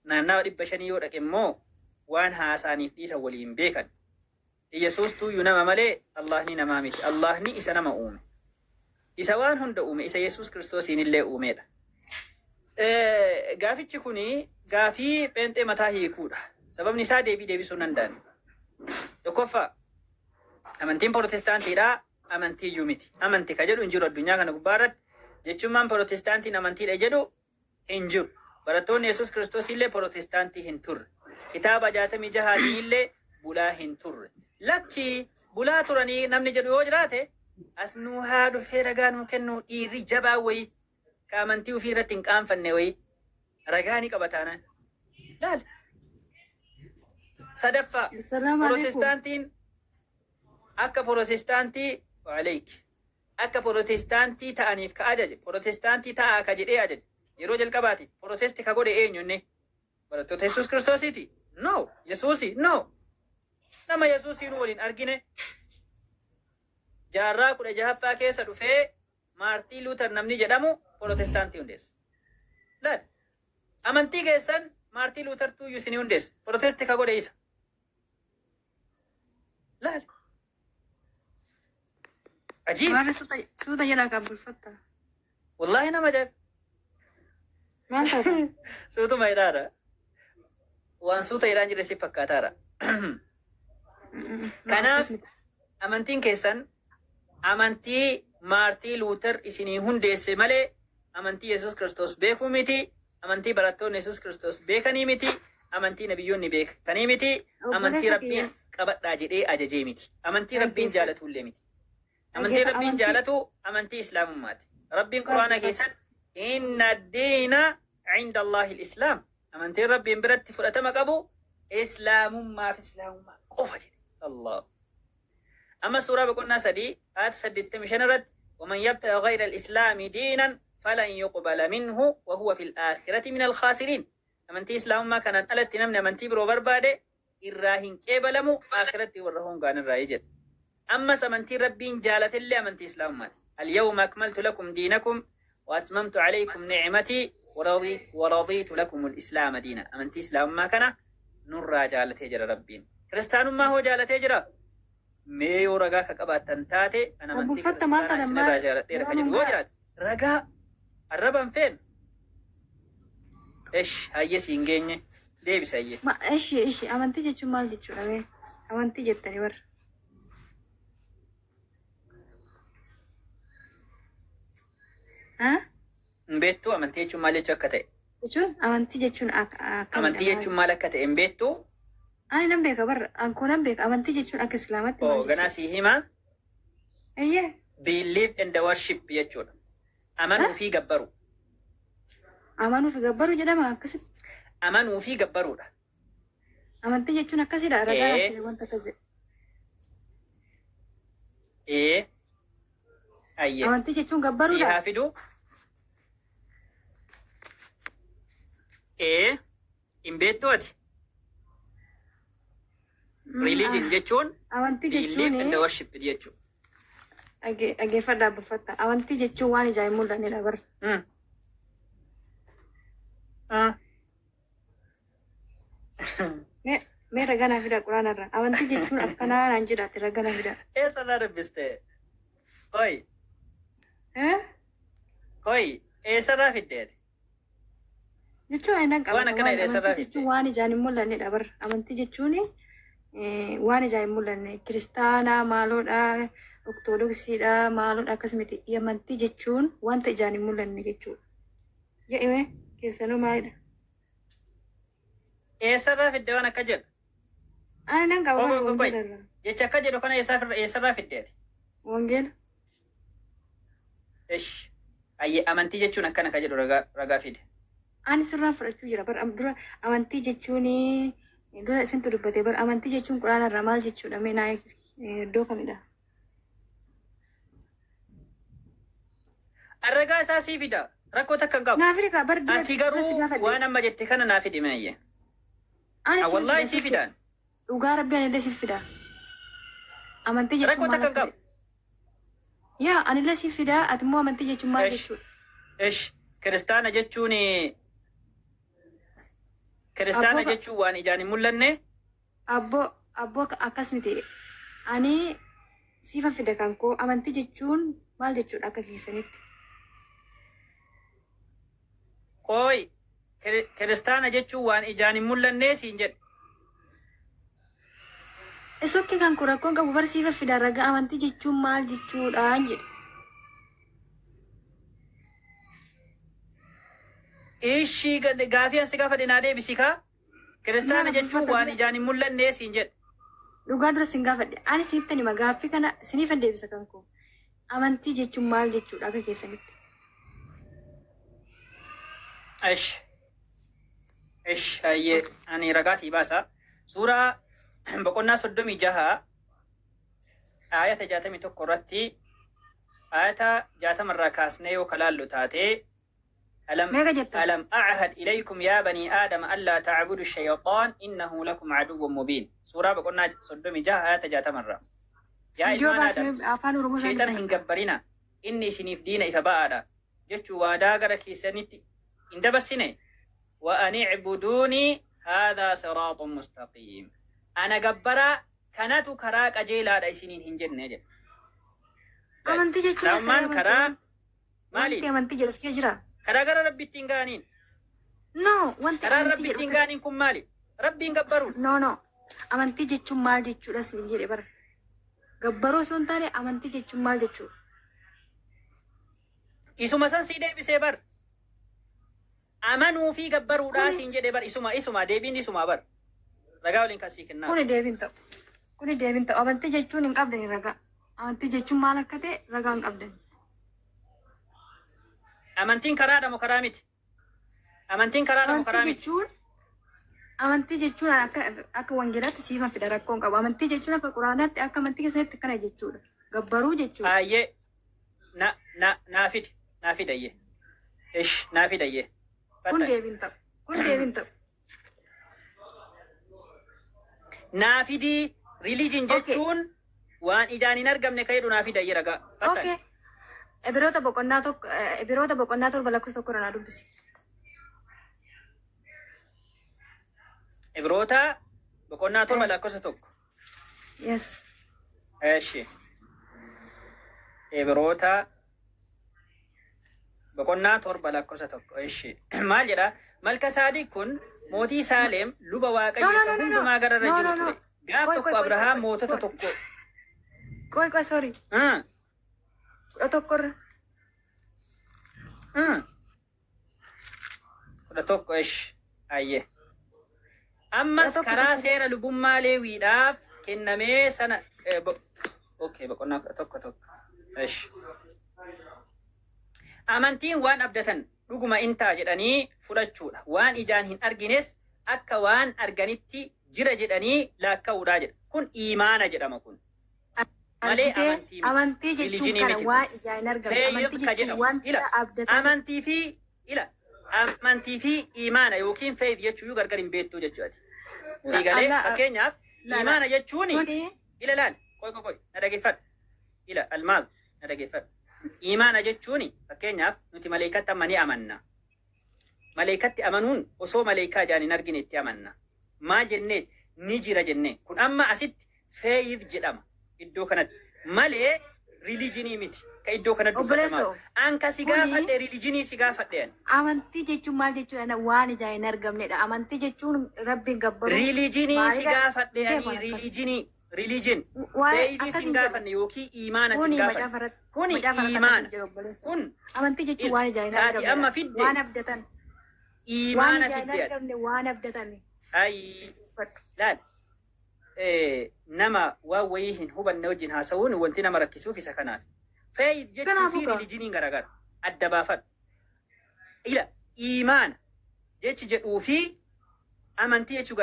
S2: Naannawa 500 yoo dhaqe immoo waan haasaaniif dhiisan waliin beekan. Yesuus tuyyuu nama malee Allahni namaa miti. Allahni isa nama uume. Isa waan hunda uume, isa Yesuus Kiristoosiin illee uumedha. Gaafichi kuni gaafii pheenxee mataa hiikuudha. Sababni isaa deebii deebisuu hin danda'an. Tokkoffaa, amantiin Protestaantiidha amantii iyyuu miti. Amantii ka jedhu hin jiru addunyaa kana gubbaa irratti. Jechummaan Protestaantiin amantiidha jedhu hin jiru. Barattoonni Yesuus Kiristoos illee Protestaantii hin turre. Kitaaba 66tiin illee bulaa hin turre. Lakkii bulaa turanii namni jedhu yoo jiraate, as nuu haa dhufee ragaa nuu kennu, dhiirri jabaa wayii. Ka amantii ofii irratti hin qaanfanne wayii ragaa ni qaba taanaan. Laal. Sadaffaa.
S5: Assalamu alaikum.
S2: Protestaantiin akka protestaantii waaleyk akka protestaantii ta'aniif ka ajaje, protestaantii ta'aa ka jedhee ajaje yeroo jalqabaati protesti ka godhe eenyu? Inni barattoota Yesuus Kiristoosiiti? No. Yesuusi? No. Nama Yesuusiin waliin argine jaarraa 16ffaa keessa dhufee Maartii Luuter namni jedhamu protestaantii hundeesse. Laal, amantii keessan Maartii Luuter tuyyuu isinii hundeesse. Protesti ka godhe isa. Laal, ajiib.
S5: Warri suuta jedhaa kan bulfatta.
S2: Wallaahi nama ajaa'iba.
S5: Maal taata?
S2: Suutuma hidhaadha. Waan suuta hidhaan jirre si fakkaataadha. Kanaaf amantiin keessan amantii Maartii Luuter isinii hundeesse malee amantii Yesuus Kiristoos beekuu miti. Amantii barattoonni Yesuus Kiristoos beekanii miti. Amantii nabiyyoonni beekanii miti. Amantii
S5: Obboleessa
S2: Rabbiin
S5: kiyya.
S2: qabadhaa jedhee ajajee miti. Amantii Rabbiin jaalatullee miti. Amantii
S5: Dhaggeeffa
S2: Rabbiin
S5: amantii
S2: jaalatu amantii Islaamummaati. Rabbiin Quraana keessatti "Inna diina cinda Allahi al-Islaam." Amantiin Rabbiin biratti fudhatama qabu Islaamummaa fi Islaamummaa qofa jedhe. Allah. Amma suuraa boqonnaa 3 ayata 85 irratti "ومن يبتغ غير الإسلام دينا فلن يقبل منه وهو في الآخرة من الخاسرين. Amantii Islaamummaa kanaan alatti namni amantii biroo barbaade irraa hin qeebalamu, aakiratti warra hongaan irraa jedha. Ammas amantiin Rabbiin jaalatellee amantii Islaamummaati. "اليوم أكملت لكم دينكم وأتممت عليكم نعمتي ورضيت لكم الإسلام دينا. Amantii Islaamummaa kana nurraa jaalatee jira Rabbiin. Kiristaanummaa hoo jaalatee jira? Mee yoo ragaa ka qabaattan taate, an amantii
S5: Bulfatta maal
S2: kiristaanaa
S5: taata
S2: isinirraa
S5: maal
S2: jaaladheera ka
S5: yeroo
S2: jedhu yoo
S5: hundaa
S2: jiraate ragaa arraban feenu. Esh, hayyee, siin geenye, deebisa hayyee.
S5: Ma ishi ishi amantii jechuun maal jechuudha mee? Amantii jettanii warra. Haa?
S2: Hin beektuu amantii jechuun maal jechuu akka ta'e?
S5: Jechuun amantii jechuun akkamidha
S2: Amantii
S5: maal?
S2: jechuun maal akka ta'e hin beektuu?
S5: Ani nan beeka barra, ankoo nan beeka. Amantii jechuun akka Islaamatti
S2: Oo
S5: maal
S2: ganaa
S5: jechuudha?
S2: sii himaa.
S5: Eeyyee.
S2: Believe and worship jechuudha. Amanuu fi gabbaru.
S5: Amanuu fi gabbaruu jedhama akkasitti.
S2: Amanuu fi gabbaruudha.
S5: Amantii jechuun akkasidha, ragaa
S2: Ee
S5: naaf wanta akkas jedhu.
S2: Ee, hayyee.
S5: Amantii jechuun
S2: Sii
S5: gabbaruudha.
S2: haa fidu. Ee, hin beektuu ati? Religion jechuun
S5: Amantii
S2: believe
S5: jechuun
S2: and worship jechuudha.
S5: Dhaggeeffadhaa bulfatta. Amantii jechuun waan ijaan hin mul'annedha barra.
S2: Ah.
S5: Mee ragaa naa fida quraanarra. Amantii jechuun akkanaa naan jedhaati, ragaa naa fida.
S2: Eessarraa dubbiste? Koi,
S5: Eh?
S2: koi, eessarraa fiddeeti?
S5: Jechuun ani nan
S2: Waan
S5: qabata
S2: akkana
S5: waan
S2: jedhe eessarraa
S5: amantii
S2: fidde?
S5: jechuun waan ijaan hin mul'annedha barra. Amantii jechuun waan ijaan hin mul'anne, kiristaanaa maaloodha, ortodoksiidha maaloodha, akkasumatti amantii jechuun wanta ijaan hin mul'anne jechuudha. Jedhime keessanuu maalidha?
S2: Eessarraa fidde waan akka jedhu?
S5: Ani nan qaba
S2: Koi,
S5: bara
S2: koi, koi.
S5: wangeela irraa.
S2: Jecha akka jedhu kana eessarraa fiddeeti?
S5: Wangeela.
S2: Ish. Ayyee, amantii jechuun akkana ka jedhu ragaa fide.
S5: Ani sirraa fudhachuu jira bara. Dura amantii jechuun dura isintu dubbate bara. Amantii jechuun quraana irraa maal jechuudha? Mee naa iddoo kamidha?
S2: Ragaa isaa sii fida. Rakkoo takka hin qabu.
S5: Naa fidi kaa bar dura
S2: Ati
S5: dura si
S2: garuu
S5: gaafadhe.
S2: waan amma jette kana naa fidi meeyye.
S5: Ani siif
S2: Wallaahi
S5: fida
S2: sii
S5: siif fida.
S2: fidaan.
S5: Dhugaa rabbi anillee siif fida. Amantii jechuun
S2: Rakkoo
S5: maal
S2: takka hin
S5: akka
S2: qabu.
S5: ta'e. Yaa, anillee siif fida, ati immoo amantii jechuun maal
S2: Ish.
S5: jechuudha?
S2: Ish. Kiristaana
S5: Abboo
S2: jechuun waan ijaan hin mul'anne.
S5: Abboo akkas miti. Ani siifa fida kan koo, amantii jechuun maal jechuudha akka keessanitti?
S2: Qooy, kiristaana jechuun waan ijaan hin mul'anne siin jedhe.
S5: Isokki kan koo rakkoon qabu bar, siifa fida ragaa, amantii jechuun maal jechuudhaan jedhe.
S2: Ishii, gaafii ansi gaafa naa deebisi kaa. Kiristaana
S5: Maal
S2: jechuun
S5: uffata
S2: waan
S5: dura
S2: ijaan hin mul'anne siin jedhe.
S5: Dhugaa dura sin gaafadhe. Ani siittan hima, gaaffii kana siniifan deebisa kan koo. Amantii jechuun maal jechuudha akka keessanitti?
S2: Ish. Ish, hayyee ani ragaa sii baasa. Suuraa boqonnaa 36 aayata 61 irratti, aayata 60 irraa kaasnee yoo kalaallu taate, ألم
S5: Meeqa jetta?
S2: ألم أعهد إليكم يا بني آدم ألا تعبدوا الشيطان إنه لكم عدو مبين. Suuraa boqonnaa 36 aayata 60 irraa. Yaa
S5: Viidiyoo
S2: ilmaan Aadam,
S5: baasnee afaan Oromoo isaan
S2: sheexana hin
S5: dubbifadha.
S2: gabbarina, inni isiniif diina ifa ba'aadha jechuu waadaa gara keessanitti hin dabarsine. وأن اعبدوني هذا صراط مستقيم. Ana gabbaraa, kanatu karaa qajeelaadha isiniin hin jenne jedhe.
S5: Amantii jechuun
S2: Islaamummaan
S5: asirraa
S2: karaa
S5: amantii.
S2: maali?
S5: Wanti amantii jedhu as keessa jira.
S2: Karaa gara Rabbitti hin ga'aniin.
S5: No, wanti
S2: Karaan
S5: amantii
S2: Rabbitti
S5: jedhu
S2: hin ga'aniin kun maali? Rabbiin gabbaruudha.
S5: No, no. Amantii jechuun maal jechuudha siin jedhe bara. Gabbaruu osoo hin taane amantii jechuun maal jechuudha?
S2: Isuma san sii deebisee bar. Amanuu fi gabbaruudhaa
S5: Kuni
S2: siin jedhe bar, isuma deebiin isuma bar. Ragaa waliin kan sii kennaa.
S5: Kuni deebiin ta'u. Kuni deebiin ta'u. Amantii jechuun hin qabdan ragaa. Amantii jechuun maal akka ta'e ragaa hin qabdan.
S2: Amantiin karaadha moo karaa miti? Amantiin karaadha moo karaa
S5: Amantii
S2: miti?
S5: jechuun, amantii jechuun akka wangeelaatti siifan fida, rakkoo hin qabu. Amantii jechuun akka quraanaatti, akka amantii keessatti akkana jechuudha. Gabbaruu jechuudha.
S2: Ayyee, na na naa fidi, naa fidayyee. Ish, naa fidayyee.
S5: Kun
S2: Fattani.
S5: deebiin ta'u. Kun deebiin ta'u.
S2: Naa fidii, religion jechuun waan ijaan hin argamne ka jedhu naa fidayyee ragaa. Fattani.
S5: Okay. Ibiroota boqonnaa 1, Ibiroota boqonnaa 7 lakkoofsa 1 irraa naa dubbisi.
S2: Ibroota boqonnaa 7 lakkoofsa 1.
S5: Yes.
S2: Eshi. Ibroota boqonnaa 7 lakkoofsa 1. Eshi. Maal jedha? Malka Saadiq kun mootii Saaleem, luba
S5: No,
S2: Waaqayyo
S5: no,
S2: isa
S5: no, no, no.
S2: hundumaa gararra
S5: No,
S2: jiru
S5: no, no.
S2: ture. Gaaf
S5: Qoy,
S2: tokko
S5: qoy, qoy,
S2: Abrahaam
S5: qoy.
S2: mootota
S5: Sorry.
S2: tokko.
S5: Qoy, qoy, sorry. 11 irra.
S2: 11, eshi. Ayyee.
S5: Kudha
S2: Ammas
S5: tokko
S2: karaa
S5: 1.
S2: seera lubummaa Leewiidhaaf kennamee sana okay, boqonnaa 11 1. Eshi. Amantiin waan abdatan dhuguma in ta'a jedhanii fudhachuudha. Waan ijaan hin argines akka waan arganitti jira jedhanii laakka'uudha jedha. Kun iimaana jedhama kun. Malee
S5: Argitee,
S2: amantii miti.
S5: amantii jechuun
S2: Religion
S5: kana
S2: miti kun.
S5: waan ijaan hin argamne.
S2: Faith
S5: Amantii
S2: ka
S5: jechuun
S2: jedhamu.
S5: wanta
S2: Ila
S5: abdatan.
S2: amantii fi, ila, amantii fi iimaana yookiin faith jechuun gargar hin beektu jechuudha. Sii galee?
S5: Allah
S2: Fakkeenyaaf
S5: la la.
S2: iimaana jechuuni
S5: Kuni
S2: ila laal, qoy qoy qoy, na dhageeffadhu. Ila almaal, na dhageeffadhu. Iimaana jechuuni fakkeenyaaf nuti maleekatti amma ni amanna. Maleekatti amanuun osoo maleekaa ijaan hin argine itti amanna. Maal jennee? Ni jira jennee. Kun amma asitti faith jedhama iddoo kanatti. Malee religion miti. Ka iddoo kanatti dubbatamaa.
S5: Obboleessoo,
S2: Anka si
S5: kuni
S2: gaafadhe, religion si gaafadhe ani.
S5: Amantii jechuun maal jechuudha? Waan ijaan hin argamnedha. Amantii jechuun Rabbiin gabbaruu
S2: Religion si
S5: maalidha?
S2: gaafadhe ani.
S5: Beeku akkas.
S2: Religion, religion.
S5: Waa'ee
S2: Faith
S5: akkas
S2: sin
S5: hin jedhu.
S2: gaafanne yookiin iimaana sin
S5: Kuni
S2: gaafanne.
S5: macaafa irratti
S2: Kuni
S5: macaafa irratti akkas
S2: iimaana.
S5: hin jedhu, obboleessoo.
S2: Kun
S5: Amantii jechuun
S2: ila
S5: waan ijaan hin
S2: taati amma
S5: argamnedha.
S2: fidde
S5: Waan abdatan. Waan
S2: iimaana
S5: ijaan hin
S2: fidde ati.
S5: argamne waan abdatan.
S2: Ayi laal, nama waan wayii hin hubanne wajjin haasa'uun wanti nama rakkisuuf isa kanaaf. Faith jechuu
S5: Kanaafuu
S2: fi
S5: kaa.
S2: religioniin garaagara. Adda baafadhu. Ila iimaana jechi jedhuu fi amantii jechuu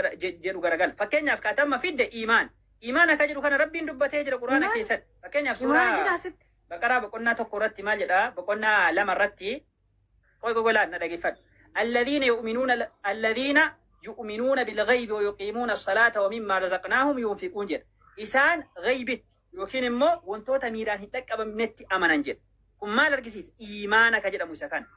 S2: jedhu garagala. Fakkeenyaaf kaatamma fidde iimaana. Iimaana akka jedhu kana Rabbiin dubbatee jira Quraana
S5: Iimaana
S2: keessatti. Fakkeenyaaf
S5: iimaana jedha
S2: suuraa
S5: asitti.
S2: Baqaraa boqonnaa 1 irratti maal jedhaa? Boqonnaa 2 irratti, qoy qoy qoy, na dhageeffadhu. الذين يؤمنون الذين يؤمنون بالغيب ويقيمون الصلاة ومما رزقناهم ينفقون jedha. Isaan ghaybitti yookiin immoo wantoota miiraan hin dhaqqabamnetti amanan jedha. Kun maal argisiisa? Iimaana ka jedhamu isa kana.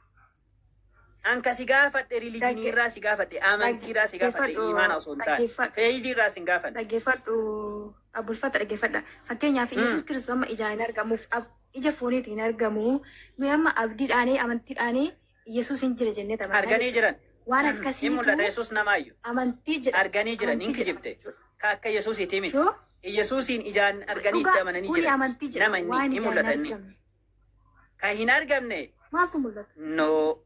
S2: Anka si gaafadhe religion irraa si gaafadhe, amantii irraa si gaafadhe,
S5: Dhaggeeffadhu,
S2: iimaana osoo hin taane.
S5: dhaggeeffadhu.
S2: Faith irraa si hin gaafanne.
S5: Dhaggeeffadhu, Abulfata, dhaggeeffadha. Fakkeenyaaf Yesuus Kiristoos amma ijaan hin argamuuf, ija fooniitiin hin argamu. Nuyi amma abdiidhaanii amantiidhaanii Yesuus hin jira jennee taphanna
S2: Arganii
S5: jechuudha.
S2: jiran.
S5: Waan
S2: Hin mul'ata
S5: akkasiitu
S2: Yesuus namaayyuu.
S5: amantii jedhama.
S2: Arganii jiran hin
S5: Amantii jedhama
S2: kijibde.
S5: jechuudha.
S2: Ka akka Yesuusiiti miti.
S5: Shoo
S2: Yesuusiin ijaan arganii itti
S5: dhugaa
S2: amananii
S5: kuni
S2: jiran.
S5: amantii
S2: Nama
S5: jedhama.
S2: inni
S5: Waan
S2: hin
S5: ijaan hin
S2: mul'ata inni.
S5: argamne.
S2: Kan hin argamne.
S5: Maaltu mul'ata?
S2: No,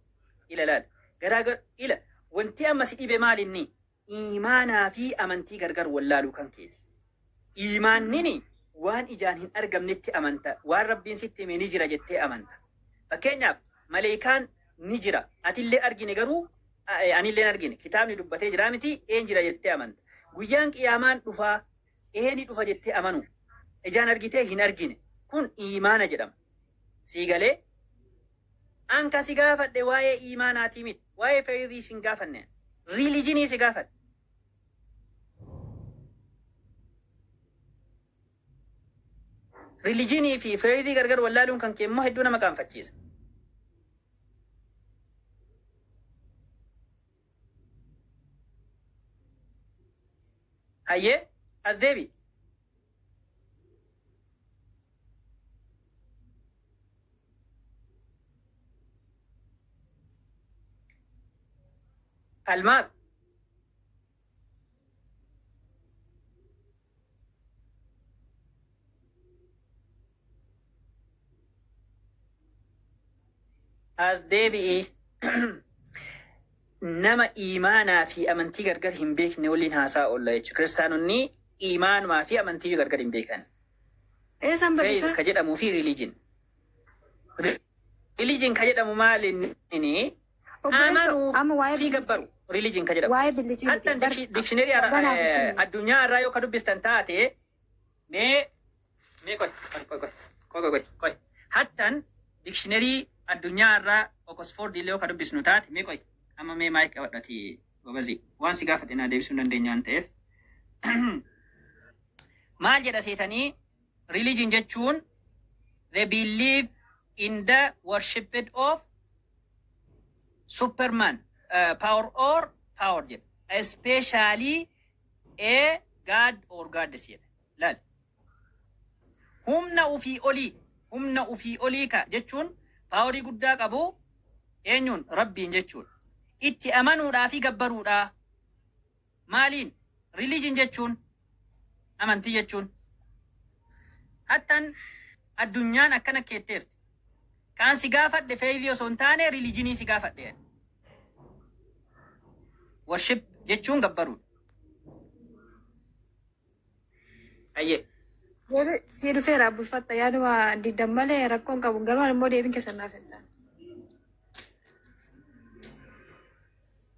S2: ila laal. Garaagar ila wanti amma si dhibe maal inni? Iimaanaa fi amantii gargar wallaaluu kan keeti. Iimaannini waan ijaan hin argamnetti amanta. Waan Rabbiin sitti hime ni jira jettee amanta. Fakkeenyaaf maleekaan Ni jira. Atillee argine garuu anillee hin argine. Kitaabni dubbatee jira miti een jira jettee amanta. Guyyaan qiyaamaan dhufaa ee ni dhufa jettee amanu. Ijaan argitee hin argine. Kun iimaana jedhama. Sii galee an ka si gaafadhe waa'ee iimaanaatii miti. Waa'ee faithii sin gaafanne. Religionii si gaafadhe. Religionii fi faithii gargar wallaaluun kan kee immoo hedduu nama qaanfachiisa. Hayyee as deebi. Almaad. As deebi'i. Nama iimaanaa fi amantii gargar hin beekne waliin haasaa oolla jechuudha. Kiristaanonni iimaanumaa fi amantii gargar hin beekan.
S5: Eessaan
S2: Faith
S5: barreessaa?
S2: ka jedhamuu fi religion. Religion ka jedhamu maali inni
S5: Obboleessa
S2: amanuu
S5: amma waa'ee
S2: fi
S5: billichii
S2: gabbaru. Religion ka jedhamu.
S5: waa'ee billichii miti.
S2: Hattan dictionary
S5: Banaaf kennu.
S2: Addunyaa irraa yoo ka dubbistan taate mee qoy qoy qoy qoy qoy qoy hattan dictionary addunyaa irraa Oxford illee yoo ka dubbisnu taate mee qoy amma mee mic qabadhati gobazi waan si gaafadhe naa deebisuu hin dandeenya waan ta'eef. Maal jedha seetanii? Religion jechuun they believe in the worship of superman power or power jedha, especially a god or goddess jedha. Laal, humna ufii olii, humna ufii olii ka jechuun powerii guddaa qabu eenyuun rabbiin jechuudha itti amanuudhaa fi gabbaruudhaa. Maaliin religion jechuun amantii jechuun hattan addunyaan akkana keetteerti. Kaan si gaafadhe faithii osoo hin taane religionii si gaafadhe. Worship jechuun gabbaruudha. Ayyee.
S5: Deebi sii dhufeera bulfatta yaaduma diddan malee rakkoon qabu garuu ani immoo deebiin keessan naaf hin taane.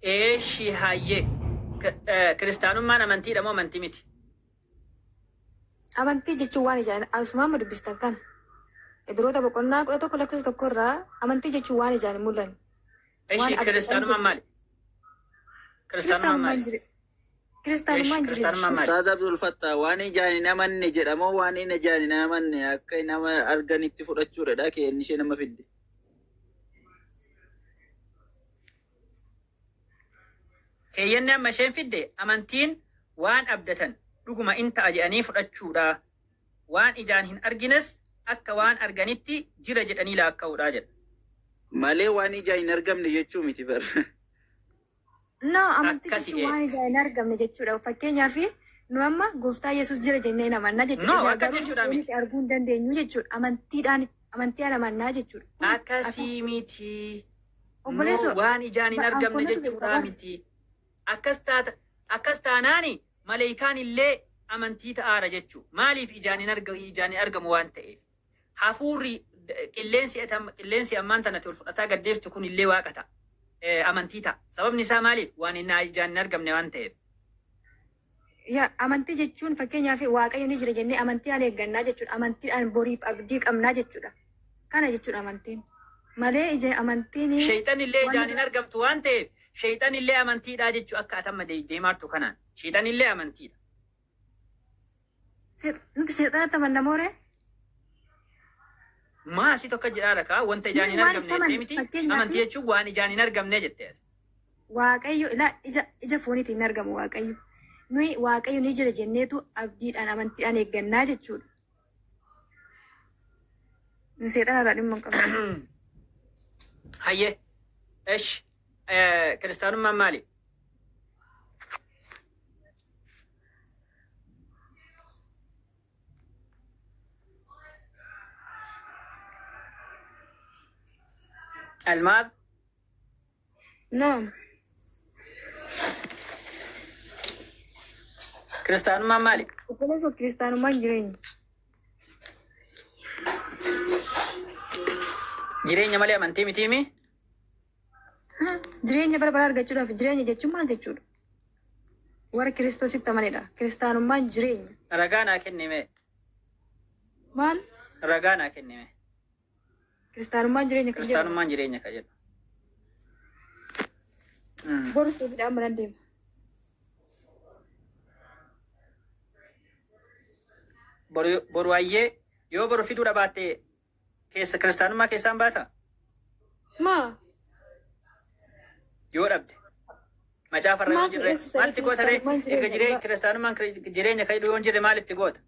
S2: Eeshi, hayyee. Kiristaanummaan amantiidha moo amantii miti?
S5: Amantii jechuun waan ijaan asumaan dubbistan kana. Ibiroota boqonnaa 11 lakkoofsa 1 irraa amantii jechuun waan ijaan hin mul'anne. Waan
S2: Eeshi,
S5: abdatan
S2: kiristaanummaan
S5: jechuudha.
S2: maali? Kiristaanummaan maali?
S5: Kiristaanummaan jire. Kiristaanummaan
S2: Eeshi,
S5: jire.
S2: kiristaanummaan maali?
S3: Ustaaz Abdul Fattah, waan ijaan hin amanne jedhamoo waan inni ijaan hin amanne akka nama arganitti fudhachuudha kee ishee nama fidde.
S2: Keeyyanni amma isheen fidde amantiin waan abdatan dhuguma in ta'a jedhanii fudhachuudha. Waan ijaan hin argines akka waan arganitti jira jedhanii laakka'uudha jedha.
S3: Malee waan ijaan hin argamne jechuu miti bar.
S5: No, amantii
S2: Akkasi
S5: jechuun waan ijaan hin argamne jechuudha. Fakkeenyaaf nu amma gooftaa Yesuus jira jennee amanna jechuudha.
S2: No,
S5: Ijaan
S2: akkas
S5: garuu
S2: jechuudha miti.
S5: foonitti arguu hin dandeenyu jechuudha. Amantiidhaan amantiidhaan amannaa jechuudha. Kun akkas
S2: Akkasii miti. No,
S5: obboleessoo
S2: waan ijaan hin argamne
S5: ankoonatu beeka
S2: jechuudha
S5: bara.
S2: miti. Akkas taata akkas taanaani maleekaan illee amantii ta'aara jechuu. Maaliif ijaan hin argamu ijaan hin argamu waan ta'eef. Hafuurri qilleensi ammaan tanatti ol fudhataa gaddeeftu kun illee waaqa ta'a. Amantii ta'a. Sababni isaa maaliif? Waan inni ijaan hin argamne waan ta'eef.
S5: Yaa amantii jechuun fakkeenyaaf Waaqayyo ni jira jennee amantiidhaan eeggannaa jechuudha. Amantiidhaan boriif abdii qabnaa jechuudha. Kana jechuudha amantiin. Malee ija amantiin
S2: Sheexan illee
S5: waan
S2: ijaan hin argamtu waan ta'eef sheexan illee amantiidha jechuu akka atamma deemaartu kanaan. Sheexan illee amantiidha.
S5: Nuti seexanatti amanna mooree?
S2: Maasii tokko jedhaa rakaa wanta ijaan
S5: Nuti
S2: hin
S5: waan
S2: argamne
S5: itti
S2: jettee
S5: amanne
S2: miti.
S5: fakkeenyaaf
S2: Amantii jechuun waan ijaan hin argamne jettee.
S5: Waaqayyo ilaa ija fooniitiin hin argamu Waaqayyo. Nuyi Waaqayyo ni jira jenneetu abdiidhaan amantiidhaan eeggannaa jechuudha. Nu seexanarraa dhimma hin qabnu.
S2: Hayyee. Esh. Kiristaanummaan maali? Almaad.
S5: No.
S2: Kiristaanummaan maali?
S5: Obboleessa kiristaanummaan jireenya.
S2: Jireenya malee amantii mitiimi?
S5: Jireenya bara baraa argachuudhaaf jireenya jechuun maal jechuudha? Warra Kiristoositti amanedha. Kiristaanummaan jireenya.
S2: Ragaa naa kennime.
S5: Maal?
S2: Ragaa naa kennime.
S5: Kiristaanummaan jireenya kan jedhu.
S2: Kiristaanummaan jireenya kan jedhu.
S5: Boru siifidhaan mana deema.
S2: Boru ayyee yoo boru fiduu dhabaatte keessa kiristaanummaa keessaan baata?
S5: Maa?
S2: Yoo dhabde. Macaafa irra yoo
S5: Maaltu
S2: jirre
S5: dheessisa
S2: maalitti goota ree?
S5: kiristaanummaan
S2: Erga
S5: jireenya
S2: jireenya
S5: dhugaa?
S2: Kiristaanummaan jireenya kan jedhu yoo hin jirre maalitti goota?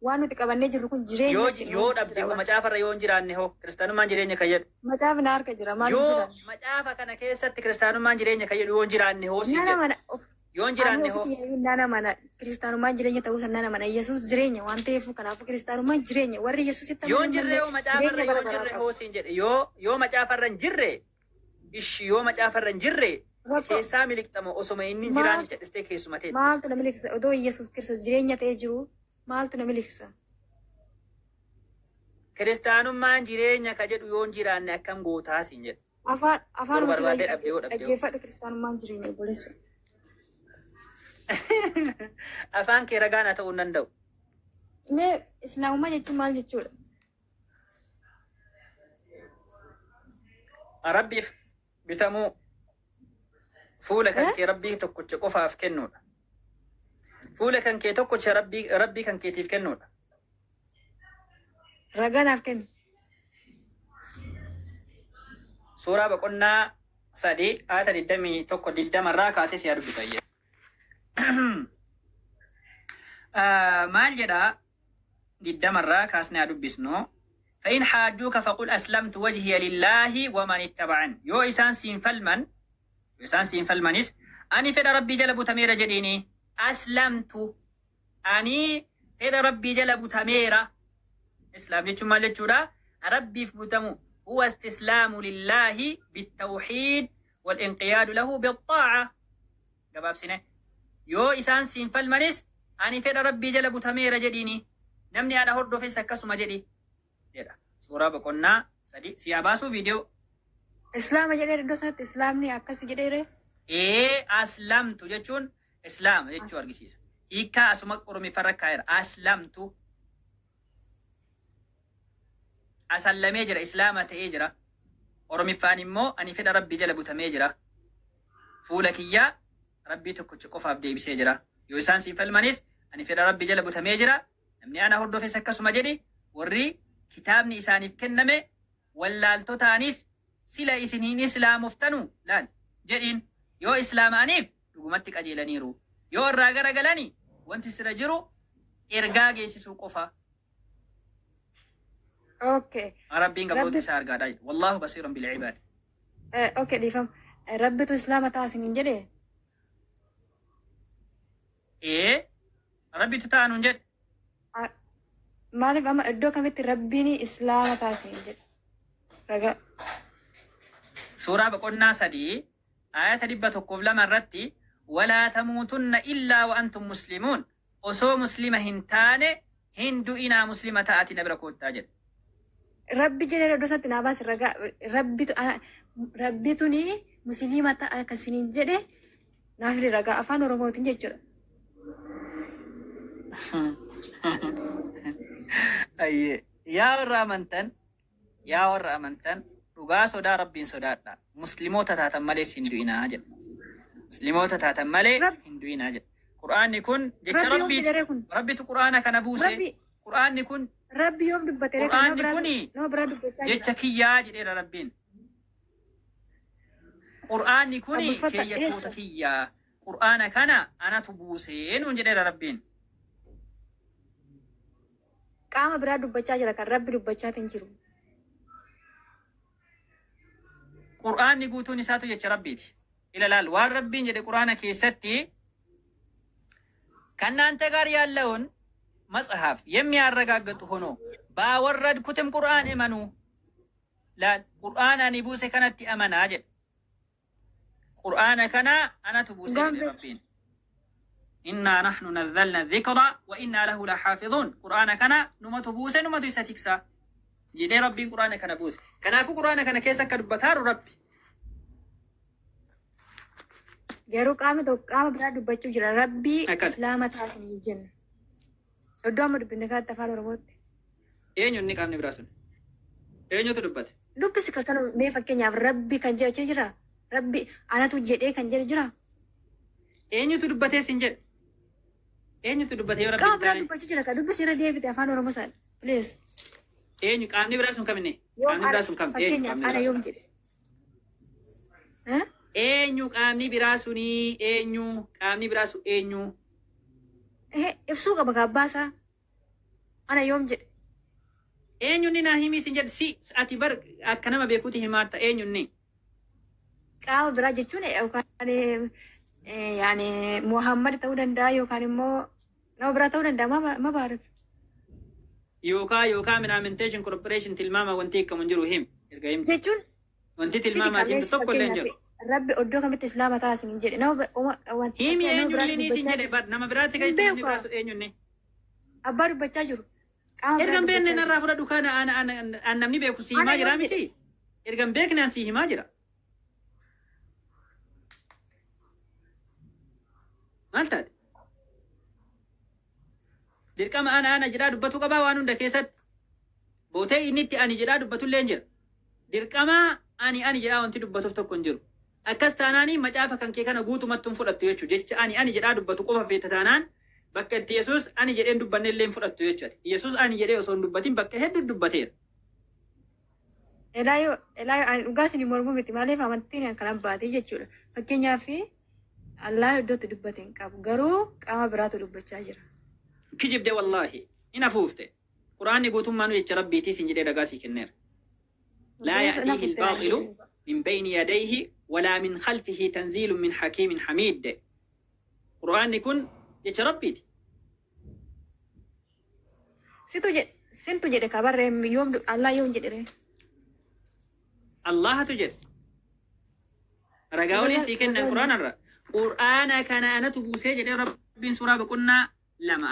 S5: Waan nuti qabannee jirru kun jireenya
S2: Yoo
S5: ittiin
S2: yoo
S5: oolchu
S2: dhabde
S5: jira
S2: hoo
S5: waan.
S2: macaafa irra yoo hin jiraanne hoo kiristaanummaan jireenya kan jedhu.
S5: Macaafni na harka jira maal hin
S2: Yoo
S5: jiraanne?
S2: macaafa kana keessatti kiristaanummaan jireenya kan jedhu yoo hin jiraanne hoo siin
S5: Nan
S2: jedhu.
S5: amana of
S2: Yoo hin
S5: ani
S2: jiraanne hoo
S5: ofi kiyyayyuu nan amana kiristaanummaan jireenya ta'uu san nan amana. Yesuus jireenya waan ta'eef kanaafuu kiristaanummaan jireenya warri Yesuusitti
S2: yoo hin
S5: amanan
S2: jirre
S5: malee
S2: hoo macaafa irra
S5: jireenya
S2: yoo
S5: bara
S2: hin
S5: baraa
S2: jirre
S5: qabu.
S2: hoo siin jedhe yoo yoo macaafa irra hin jirre ishi yoo macaafa irra hin jirre
S5: Rakkoo
S2: keessaa miliqxamo osoma inni hin jiraanne
S5: maaltu
S2: jedhistee keessuma teetta.
S5: maaltu na miliqsa odoo Yesuus Kiristoos jireenya ta'ee jiru maaltu na miliqsa?
S2: Kiristaanummaan jireenya ka jedhu yoo hin jiraanne akkam gootaa siin jedhe.
S5: Afaan afaan
S2: Boru
S5: nuti
S2: barbaadee dhabde yoo dhabde hoo.
S5: dhaggeeffadhu kiristaanummaan jireenya obboleessa.
S2: Afaan kee ragaa naa ta'uu hin danda'u.
S5: Mee islaamummaa jechuun maal jechuudha?
S2: Rabbiif bitamuu fuula kan
S5: Eh?
S2: kee rabbii tokkicha qofaaf kennuudha. Fuula kan kee tokkicha rabbii rabbii kan keetiif kennuudha.
S5: Ragaa naaf kenni.
S2: Suuraa boqonnaa 3 aayata 21 20 irraa kaasee si dubbisa. Maal jedhaa 20 irraa kaasnee haa dubbisnu. فإن حاجوك فقل أسلمت وجهي لله ومن اتبعني. Yoo isaan siin falman yoo isaan siin falmanis ani fedha rabbii jala butameera jedhiini. أسلمت ani fedha rabbii jala butameera. Islaam jechuun maal jechuudha? Rabbiif butamu. هو استسلام لله بالتوحيد والانقياد له بالطاعة. Gabaabsine. Yoo isaan siin falmanis ani fedha rabbii jala butameera jedhiini. Namni ana hordofes akkasuma jedhi jedha. Suuraa boqonnaa 3 siyaa baasuu viidiyoo.
S5: Islaama jedhee iddoo sanatti islaamni akkas jedheere.
S2: Ee أسلمت jechuun islaama jechuu argisiisa. Hiikkaa asuma oromiffarra kaa'eera. أسلمت asallamee jira islaama ta'ee jira. Oromiffaan immoo ani fedha rabbii jala butamee jira. Fuula kiyyaa rabbii tokkicha qofaaf deebisee jira. Yoo isaan siin falmanis ani fedha rabbii jala butamee jira. Namni ana hordofes akkasuma jedhi. Warri kitaabni isaaniif kenname wallaaltotaanis sila isin hin islaamoftanu laal jedhiin yoo islaama'aniif dhugumatti qajeelaniiru. Yoo irraa garagalani wanti sira jiru ergaa geessisuu qofa.
S5: Okay.
S2: Rabbiin gabroota
S5: Rabbi
S2: isaa argaadhaa jedha. والله بصير بالعباد.
S5: Okay dhiifama. Rabbitu islaama taasiniin jedhee.
S2: Ee rabbitu ta'a nuun jedhe.
S5: Maaliif amma iddoo kamitti rabbiin islaama taasiniin jedhe? Ragaa.
S2: Suuraa boqonnaa 3 aayata 102 irratti ولا تموتن إلا وأنتم مسلمون osoo muslima hin taane hin du'inaa muslima ta'ati na bira koottaa jedhe.
S5: Rabbi jedhee iddoo sanatti naa baasi ragaa rabbitu rabbituni musliima ta'a akkasiniin jedhe naaf fidi ragaa afaan oromootiin jechuudha.
S2: Ayyee yaa warra amantan yaa warra amantan dhugaa sodaa rabbiin sodaadha. Muslimoota taatan malee hin du'inaa jedha. Muslimoota taatan malee hin du'inaa jedha. Qur'aanni kun jecha
S5: Rabbi yoom
S2: rabbiiti.
S5: fidere kun?
S2: Rabbitu qur'aana kana buuse.
S5: Rabbi
S2: Qur'aanni kun
S5: Rabbi yoom dubbatere kan nama
S2: Qur'aanni
S5: biraa
S2: kuni
S5: nama biraa dubbachaa jira.
S2: jecha kiyyaa jedheera rabbiin. Qur'aanni kuni
S5: Abulfata
S2: keeyyattoota
S5: eessa?
S2: kiyyaa. Qur'aana kana anatu buusee nuun jedheera rabbiin.
S5: Qaama biraa dubbachaa jira kan rabbi dubbachaatiin jiru.
S2: Qur'aanni guutuun isaatu jecha rabbiiti. Ilalaal waan rabbiin jedhe qur'aana keessatti ከእናንተ ጋር ያለውን መጽሐፍ የሚያረጋግጥ ሆኖ ባወረድኩትም ቁርአን እመኑ laal qur'aana ani buuse kanatti amanaa jedhe. Qur'aana kana anatu buuse jedhe
S5: Gaambe
S2: rabbiin. إنا نحن نزلنا الذكر وإنا له لحافظون. Qur'aana kana numatu buuse numatu isa tiksa jedhee rabbiin qur'aana kana buuse. Kanaafuu qur'aana kana keessa akka dubbataaru rabbi.
S5: Garuu qaama tokko qaama biraa dubbachuu jira. Rabbii
S2: Akkana.
S5: Islaama taasisanii hin jennu. Iddoo amma dubbinne kanatti afaan Oromootti.
S2: Eenyu inni qaamni biraa sun? Eenyutu dubbate?
S5: Dubbisi kan kana mee fakkeenyaaf Rabbi kan jedhu achi jira. Rabbi anatu jedhee kan jedhu jira.
S2: Eenyutu dubbatee siin jedhe? Eenyutu dubbate yoo Rabbi
S5: Qaama
S2: hin
S5: biraa
S2: taane?
S5: dubbachuu jira kan dubbisi irra deebite afaan Oromoo sana. Please.
S2: Eenyu qaamni biraa sun kam inni?
S5: Yoom
S2: Qaamni biraa sun kam? Eenyu
S5: fakkeenyaaf
S2: qaamni
S5: ana
S2: biraa
S5: yoom
S2: sun?
S5: jedhe? Eh?
S2: Eenyu qaamni biraa sunii? Eenyu qaamni biraa sun eenyu?
S5: Eh, ibsuu qaba ka abbaa isaa. Ana yoom jedhe?
S2: Eenyu inni naa himii siin jedhe? Si ati bar akka nama beekuuti himaarta eenyu inni?
S5: Qaama biraa jechuun yookaan yaani Muhammad ta'uu danda'a yookaan immoo nama biraa ta'uu danda'a ma baarif.
S2: Yookaan minaaminteeshin corporation tilmaama wanti hiikamu hin jiru him. Erga himte.
S5: Jechuun
S2: Wanti tilmaamaatiin
S5: fiizikallee
S2: tokko illee hin jiru.
S5: fakkeenyaaf Rabbi iddoo kamitti Islaama taasisin hin jedhe nama wanti
S2: Himi
S5: nama
S2: eenyu
S5: biraa
S2: illee ni siin
S5: dubbachaa
S2: jedhe
S5: jiru.
S2: bar nama biraatti kan
S5: Hin
S2: itti namni
S5: beeku
S2: biraa sun eenyu inni?
S5: Abbaa dubbachaa jiru. Qaama
S2: Erga
S5: biraa
S2: hin beekne
S5: dubbachaa jiru.
S2: narraa fudhadhu kana an namni beeku si
S5: Ana
S2: himaa jira
S5: yoom jedhe?
S2: miti. Erga hin beekne an si himaa jira. Maal taate? Dirqama ana ana jedhaa dubbatu qabaa waan hunda keessatti. Bootee inni itti ani jedhaa dubbatu illee hin jira. Dirqama ani ani jedhaa wanti dubbatuuf tokko hin jiru. Akkas taanaanii macaafa kan kee kana guutumatti hin fudhattu jechuudha. Jecha ani ani jedhaa dubbatu qofa feeta taanaan bakka itti Yesuus ani jedheen dubbanne illee hin fudhattu jechuudha. Yesuus ani jedhee osoo hin dubbatin bakka hedduu dubbateera.
S5: Elaayo elaayo ani dhugaa isin mormuu miti maaliif amantiin kan abbaatee jechuudha. Fakkeenyaaf Allah iddootti dubbate hin qabu garuu qaama biraatu dubbachaa jira.
S2: Kijibde wallaahi hin afuufte. Quraanni guutummaan jecha Rabbiitii sin jedhee ragaa sii kenneera. لا يأتيه الباطل من بين يديه ولا من خلفه تنزيل من حكيم حميد. قرآن kun jecha Rabbiiti.
S5: Situ jedhe sintu jedhe kabarree yoom Allah yoom jedhe ree.
S2: Allahatu jedhe. Ragaa waliin sii kennan Qur'aanarra. Qur'aana kana anatu buusee jedhee Rabbiin suuraa boqonnaa 2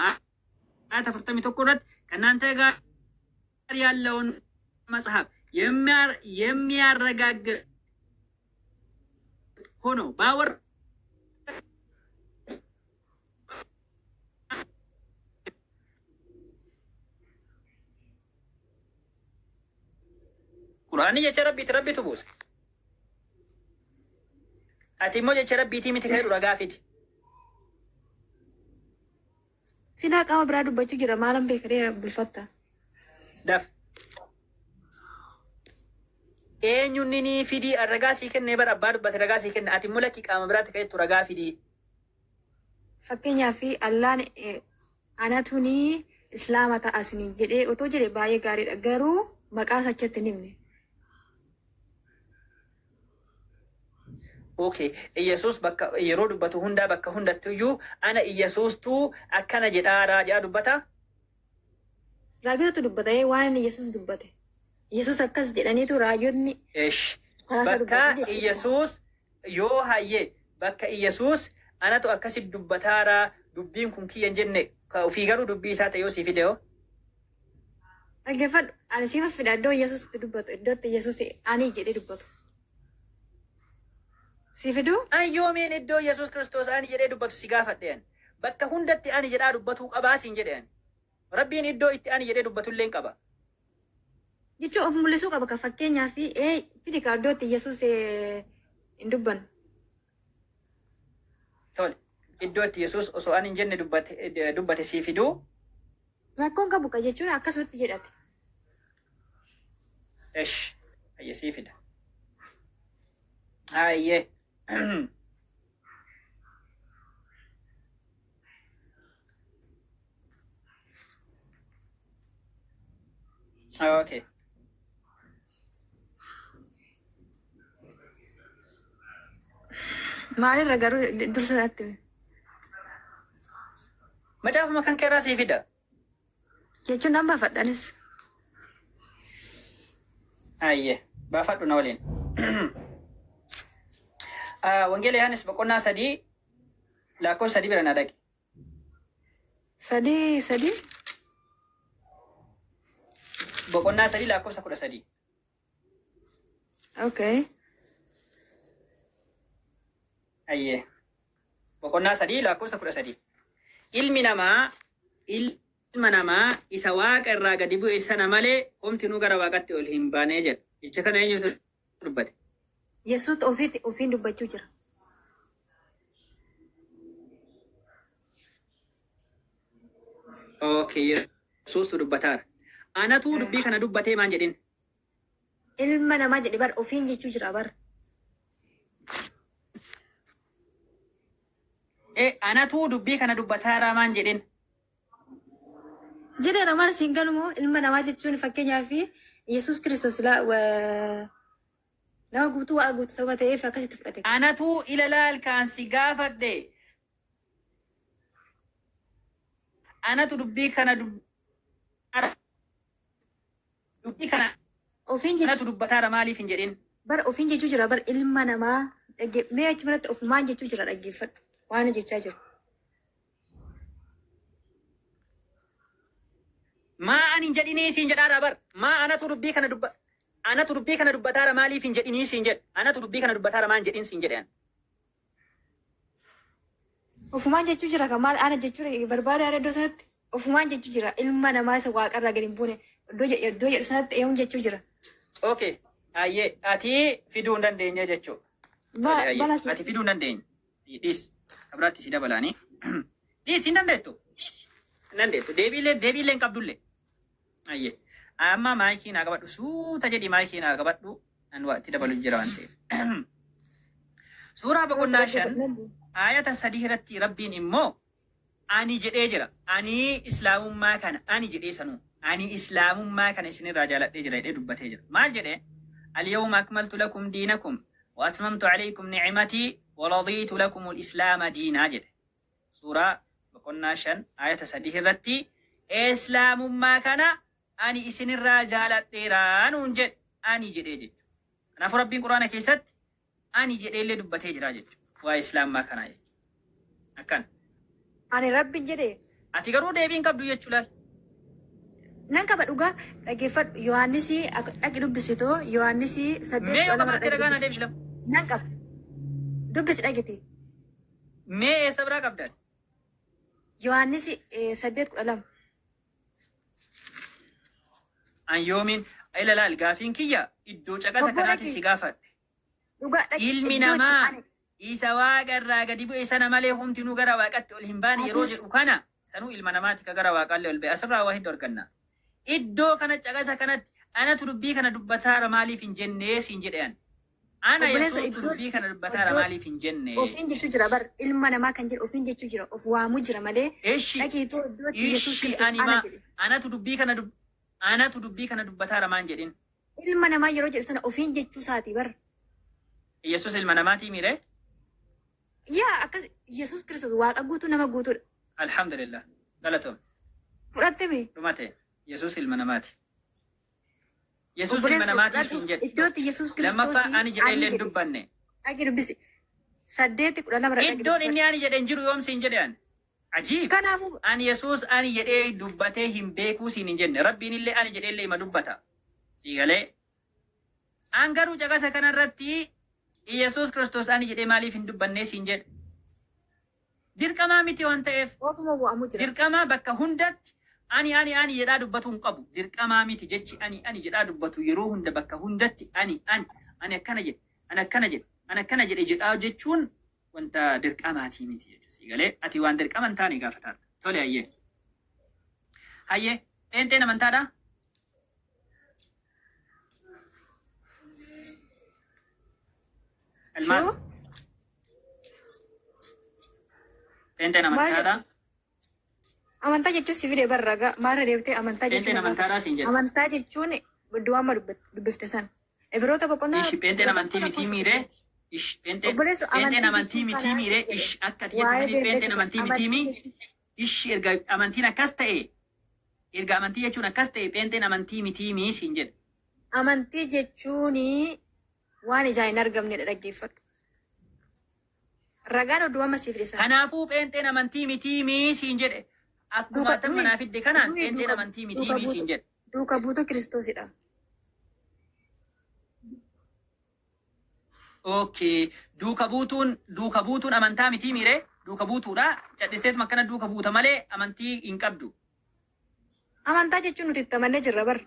S2: ayata 41 irratti ከእናንተ ጋር ያለውን መጽሐፍ የሚያረጋግጥ ሆኖ ባወር Qur'aanni jecha Rabbiiti Rabbitu buuse. Ati immoo jecha Rabbiitii miti kan jedhu ragaa fidi.
S5: Silaa qaama biraa dubbachuu jira maalan beekaree bulfatta.
S2: Daf. Eenyuun ni fidii ragaa sii kennee bara abbaa dubbate ragaa sii kenne ati immoo lakkii qaama biraatti kan jettu ragaa fidii.
S5: Fakkeenyaaf Allaan anatu ni Islaama ta'a isiniin jedhee otoo jedhe baay'ee gaariidha garuu maqaa isaa achitti hin himne.
S2: Okay, Iyesuus bakka yeroo dubbatu hundaa bakka hundattu iyyuu ana Iyesuustuu akkana jedhaaraa jedhaa dubbata.
S5: Raajotatu dubbata waan Yesuus dubbate. Yesuus akkas jedhaniitu raajonni
S2: Esh.
S5: karaa isaa
S2: Bakka
S5: dubbatu jechuudha.
S2: Iyesuus yoo hayyee bakka Iyesuus anatu akkasi dubbataaraa dubbiin kun kiyya hin jenne ka ofii garuu dubbii isaa ta'e yoo sii fide hoo?
S5: Dhaggeeffadhu ani siif fida iddoo Yesuus itti dubbatu iddootti Yesuus ani jedhee dubbatu. Sii fiduu?
S2: An yoomiin iddoo Yesuus Kiristoos ani jedhee dubbatu si gaafadhe ani. Bakka hundatti ani jedhaa dubbatuu qabaa siin jedhe ani. Rabbiin iddoo itti ani jedhee dubbatu illee hin qaba.
S5: Jechuun of mul'isuu qaba kan fakkeenyaaf fidi ka iddootti Yesuus hin dubbanne.
S2: Tole. Iddoo itti Yesuus osoo ani hin jenne dubbate sii fiduu.
S5: Rakkoon qabu ka jechuun akkasumatti jedhate.
S2: Esh. Hayye sii fida. Hayyee. Okay.
S5: Maalirra garuu dursa natti himi.
S2: Macaafuma kan keerraa sii fida.
S5: Jechuun nan baafadhanis.
S2: Hayyee. Baafadhu na waliin. Wangeela Yohaannis boqonnaa 3 lakkoofsa 3 bira na dhaqi.
S5: 3 3.
S2: Boqonnaa 3 lakkoofsa 13.
S5: Okay.
S2: Hayyee. Boqonnaa 3 lakkoofsa 13. Ilmi namaa ilma namaa isa waaqa irraa gadi bu'e sana malee homtinuu gara waaqatti ol hin baane jedha. Jecha kana eenyutu dubbate?
S5: Yesuus ofiitti ofiin dubbachuu jira.
S2: Okay, Yesuustu dubbataara. Anatuu dubbii kana dubbatee maan jedhin?
S5: Ilma namaa jedhe bar, ofiin jechuu jira bar.
S2: Anatuu dubbii kana dubbataara maan jedhin?
S5: Jedheera, maal siin galumoo? Ilma namaa jechuun fakkeenyaaf Yesuus Kiristoos nama guutuu, waaqa guutuu saba ta'eef akkasitti fudhate.
S2: Anatuu ila laal kaan si gaafadhe. Anatu dubbii kana dubbii kana
S5: Ofiin
S2: anatu
S5: jechuu
S2: dubbataara maaliif hin jedhin?
S5: Bar, ofiin jechuu jira bar, ilma namaa mee achi biratti ofumaan jechuu jira, dhaggeeffadhu waan jechaa jiru.
S2: Maa ani hin jedhinii siin jedhaara bar. Maa anatu dubbii kana dubba anatu dubbii kana dubbataara maaliif hin jedhinii siin jedhe. Anatu dubbii kana dubbataara maan jedhin siin jedhe.
S5: Ofumaan jechuu jira kan maal ana jechuu barbaada iddoo sanatti? Ofumaan jechuu jira, ilma namaa isa waaqarraa gadi hin buune iddoo jedhu sanatti eenyuun jechuu jira.
S2: Okay. Ayyee, ati fiduu hin dandeenye jechuudha. Ayyee,
S5: Bala
S2: ati fiduu hin dandeenye. Dhiis. Kabiraatti si dabalaanii. Dhiis, hin dandeettu. Hin dandeettu. Deebiillee deebiillee hin qabdullee. Ayyee. Amma maayikii naa qabadhu. Suuta jedhi, maayikii naa qabadhu. An waa itti dabalu jira waan ta'eef. Suuraa boqonnaa 5 ayata 3 irratti Rabbiin immoo ani jedhee jira. Ani islaamummaa kana ani jedhee sanuu. Ani islaamummaa kana isinirraa jaaladhee jira jedhee dubbatee jira. Maal jedhee? اليوم أكملت لكم دينكم وأتممت عليكم نعمتي ورضيت لكم الإسلام دينا jedhe. Suuraa boqonnaa 5 ayata 3 irratti islaamummaa kana ani isinirraa jaaladheeraa nuun jedhe, ani jedhee jechuudha. Kanaafuu Rabbiin Quraana keessatti ani jedheellee dubbatee jira jechuudha. Waa'ee islaamummaa kanaa jechuudha. Akkana.
S5: Ani Rabbiin jedhe.
S2: Ati garuu deebii hin qabdu jechuu laal.
S5: Nan qaba, dhugaa dhaggeeffadhu. Yohaannisii dhaqi dubbisitoo, Yohaannisii 8
S2: Mee yoo
S5: 12
S2: qabaatte
S5: dhaqi
S2: ragaa na
S5: dubbisi.
S2: deebisi lama.
S5: Nan qaba. Dubbisi dhagete.
S2: Mee eessa biraa qabdaati?
S5: Yohaannisii 8:12.
S2: An yoomiin ila laal, gaafiin kiyya iddoo caqasa
S5: Obbo
S2: kanaatti
S5: dhaqi.
S2: si gaafadhe.
S5: Dhugaa dhaqi
S2: Ilmi
S5: iddoo itti
S2: namaa
S5: ani
S2: isa waaqa irraa gadi bu'e sana malee homtinuu gara waaqatti ol hin baane yeroo
S5: Atis
S2: jedhu kana, sanuu ilma namaati ka gara waaqaallee ol ba'e. Asirraa waa hedduu arganna. Iddoo kana caqasa kanatti anatu dubbii kana dubbataara maaliif hin jennee siin jedhe ani. Ana
S5: Obboleessa,
S2: Yesuustu
S5: iddoo
S2: dubbii kana dubbataara
S5: iddoo
S2: maaliif hin jenne?
S5: Ofiin jechuu jira bar, ilma namaa kan jedhu ofiin jechuu jira, of waamuu jira malee.
S2: Eshi
S5: Dhaqiitoo iddoo itti Yesuus
S2: ishi
S5: Kiristoos
S2: ani
S5: ana
S2: maa
S5: jedhe.
S2: anatu dubbii kana dubbataara maan jedhin?
S5: Ilma namaa yeroo jedhu sana ofiin jechuu isaati bar.
S2: Yesuus ilma namaatii miire?
S5: Yaa, akkas Yesuus Kiristoos waaqa guutuu, nama guutuudha.
S2: Alhamdulillah. Galatoom.
S5: Fudhatte mee?
S2: Dhumate. Yesuus ilma namaati. Yesuus ilma
S5: Obboleessa,
S2: namaatii
S5: fudhadhu
S2: siin jedhe.
S5: iddoo itti Yesuus
S2: Lammaffaa
S5: Kiristoos
S2: ani jedhee
S5: ani
S2: illee hin
S5: jedhe.
S2: dubbanne.
S5: Dhaqi dubbisi. 8:12 dhaqi
S2: Iddoon inni
S5: dubbifadhu.
S2: ani jedhe hin jiru yoom siin jedhe ani. Ajiib.
S5: Kanaafuu
S2: Ani Yesuus ani jedhee dubbatee hin beekuu siin hin jenne. Rabbiin illee ani jedhee illee ima dubbata. Sii galee. An garuu caqasa kanarratti Yesuus Kiristoos ani jedhee maaliif hin dubbannee siin jedhe. Dirqamaa miti waan ta'eef.
S5: Ofuma waamuu jira.
S2: Dirqamaa bakka hundatti ani ani ani jedhaa dubbatu hin qabu. Dirqamaa miti jechi ani ani jedhaa dubbatu yeroo hunda bakka hundatti ani ani ani akkana jedhe, ani akkana jedhe, ani akkana jedhe jedhaa jechuun wanta dirqamaatii miti jechuudha. Sii galee, ati waan dirqama hin taane gaafataarta. Tole, hayyee. Hayyee, pheenxeen amantaadhaa? Almaas.
S5: Shuu?
S2: Pheenxeen
S5: Maal
S2: amantaadhaa?
S5: jedhu? Amantaa jechuun si fide barra maarra deebitee amantaa jechuun
S2: Pheenxeen
S5: na gaafata.
S2: amantaadhaa siin jedhe.
S5: Amantaa jechuun iddoo amma dubbifte sana. Ibiroota boqonnaa
S2: Ishi, pheenxeen amantii miti miiree? Ish, pheenxeen
S5: Obboleessa,
S2: pheenxeen
S5: amantii
S2: amantii
S5: jechuun
S2: miti
S5: karaa
S2: miiree?
S5: si jedhe.
S2: Ish, akka ati jettu
S5: Waa'ee
S2: sanii
S5: beellee
S2: pheenxeen
S5: jechuudha.
S2: amantii miti
S5: Amantii
S2: mi?
S5: jechuun
S2: Ish, erga amantiin akkas ta'e, erga amantii jechuun akkas ta'e, pheenxeen amantii miti mii siin jedhe.
S5: Amantii jechuun waan ijaan hin argamnedha, dhaggeeffadhu. Ragaan oduu amma siif dhiisa.
S2: Kanaafuu pheenxeen amantii miti mii siin jedhe. Akkuma
S5: Duuka
S2: atan
S5: nuyi
S2: manaa fidde kanaan
S5: nuyi
S2: pheenxeen
S5: duuka
S2: amantii miti
S5: duuka
S2: mii siin
S5: buutu
S2: jedhe.
S5: duuka buutu Kiristoosidha.
S2: Okay, duuka buutuun amantaa miti miiree? Duuka buutuudha. Cadhisteetuma akkana duuka buuta malee amantii hin qabdu.
S5: Amantaa jechuun nuti itti amannee jirra bar.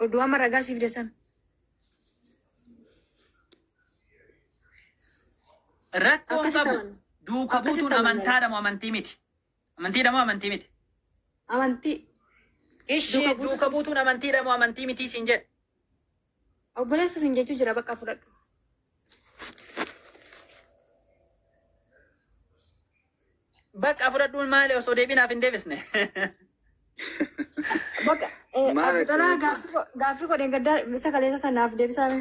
S5: Oduu amma ragaa siif deessan.
S2: Rakkoon
S5: Akkasitti
S2: qabu
S5: amanna.
S2: duuka
S5: Akkasitti
S2: buutuun
S5: amanna.
S2: amantaadha moo amantii miti? Amantiidha moo amantii miti?
S5: Amantii.
S2: Ishee
S5: Duuka buutuun
S2: duuka buutuun amantiidha moo amantii miti siin jedhe.
S5: Obboleessa siin jechuu jira, bakka fudhadhu.
S2: Bakka fudhadhuun maali osoo deebiinaaf hin deebisne?
S5: Bakka
S3: Maal
S5: Abbuxalaa
S3: akka-
S5: gaaffii godheen gaddaa isa kaleessa sanaaf deebisaame.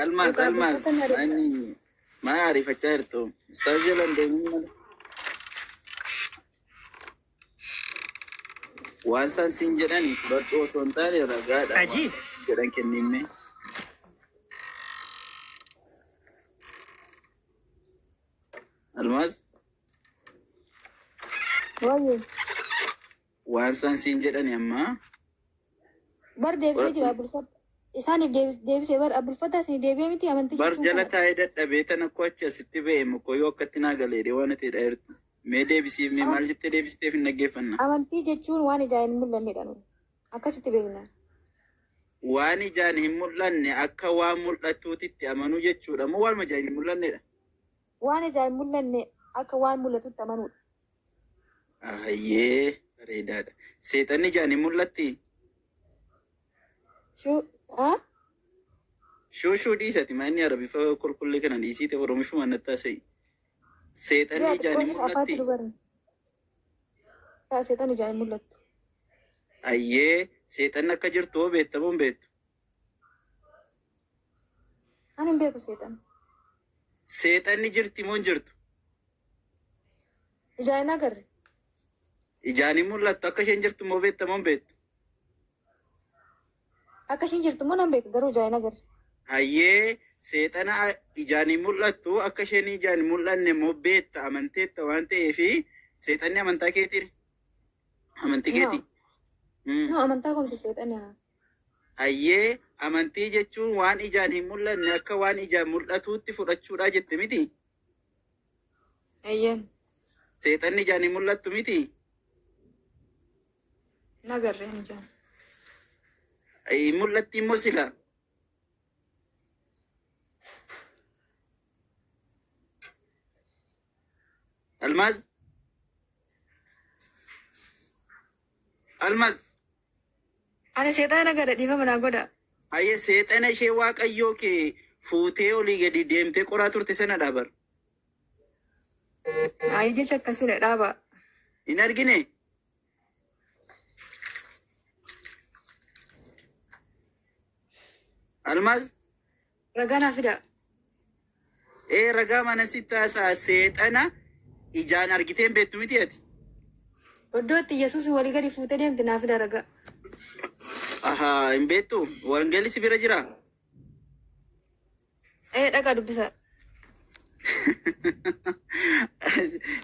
S3: Almaas
S5: Dhugaa
S3: Almaas
S5: dubbatan yaada.
S3: ani maa ariifachaa jirtu? Ustaaz jala hin deemin malee. Waan isaan siin jedhan fudhadhu osoo hin taane ragaadha. Waan
S2: Ajiib.
S3: isaan siin jedhan kennimme. Almaas
S5: Wayyee.
S3: waan isaan siin jedhan amma
S5: Bar deebisee jira abulfata. Isaaniif deebisee bar abulfata isin deebi'ee miti amantii
S3: bar
S5: jechuun
S3: jala
S5: kana.
S3: taa'ee dadhabee tana koo achi asitti ba'e mukoyyoo akkatti naa galeedhe waan ati jirtu. Mee deebisiif, mee maal jettee deebisteef hin dhaggeeffanna.
S5: Amantii jechuun waan ijaan hin mul'annedha nuyi. Akkasitti beekna.
S3: Waan ijaan hin mul'anne akka waan mul'atuutitti amanuu jechuudha moo waanuma ijaan hin mul'annedha?
S5: Waan ijaan hin mul'anne akka waan mul'atutti amanuudha.
S3: Ayyee, bareedaadha. Seexanni ijaan hin mul'atti?
S5: Shuu haa?
S3: Shuushuu dhiisati maa inni arabifa qulqullii kana dhiisiite oromifuma natti haasa'e. Seexanni ijaan hin
S5: Afaatti
S3: mul'atti?
S5: dubaran. Yaa, seexanni ijaan hin mul'attu.
S3: Ayyee, seexanni akka jirtu hoo beekta moo hin beektu?
S5: Ani hin beeku seexan.
S3: Seexanni jirti moo hin jirtu?
S5: Ijaan hin agarre.
S3: Ijaan hin mul'attu, akka isheen jirtu moo beekta moo hin beektu?
S5: Akka ishiin jirtu immoo nan beeku, garuu ijaan hin agarre.
S3: Hayyee, seexana ijaan hin mul'attu, akka isheen ijaan hin mul'anne immoo beekta, amanteetta waan ta'eefi seexanni amantaa keetii? Amantii
S5: No.
S3: keetii.
S5: No, amantaa komti seexanni haa.
S3: Hayyee, amantii jechuun waan ijaan hin mul'anne akka waan ijaan mul'atuutti fudhachuudha jette miti?
S5: Eeyyeen.
S3: Seexanni ijaan hin mul'attu miti?
S5: Hin agarre ani ijaan.
S3: Hin mul'atti immoo sila. Almaaz. Almaaz.
S5: Ani seexana agarre, dhiifama naa godha.
S3: Hayyee, seexana ishee waaqayyoo kee fuutee olii gadi deemtee qoraa turte sana dhaabar.
S5: Ayi, jecha akkasiidha dhaaba.
S3: Hin argine? Almaaz.
S5: Ragaa naa fida.
S3: Ee, ragaa mana sitti haasa'a, seexana ijaan argitee hin beektu miti ati?
S5: Iddoo itti Yesuus walii gadi fuutee deemte naa fida ragaa.
S3: Ahaa, hin beektu? Wangeelli si bira jira?
S5: Ee, dhaqaa dubbisa.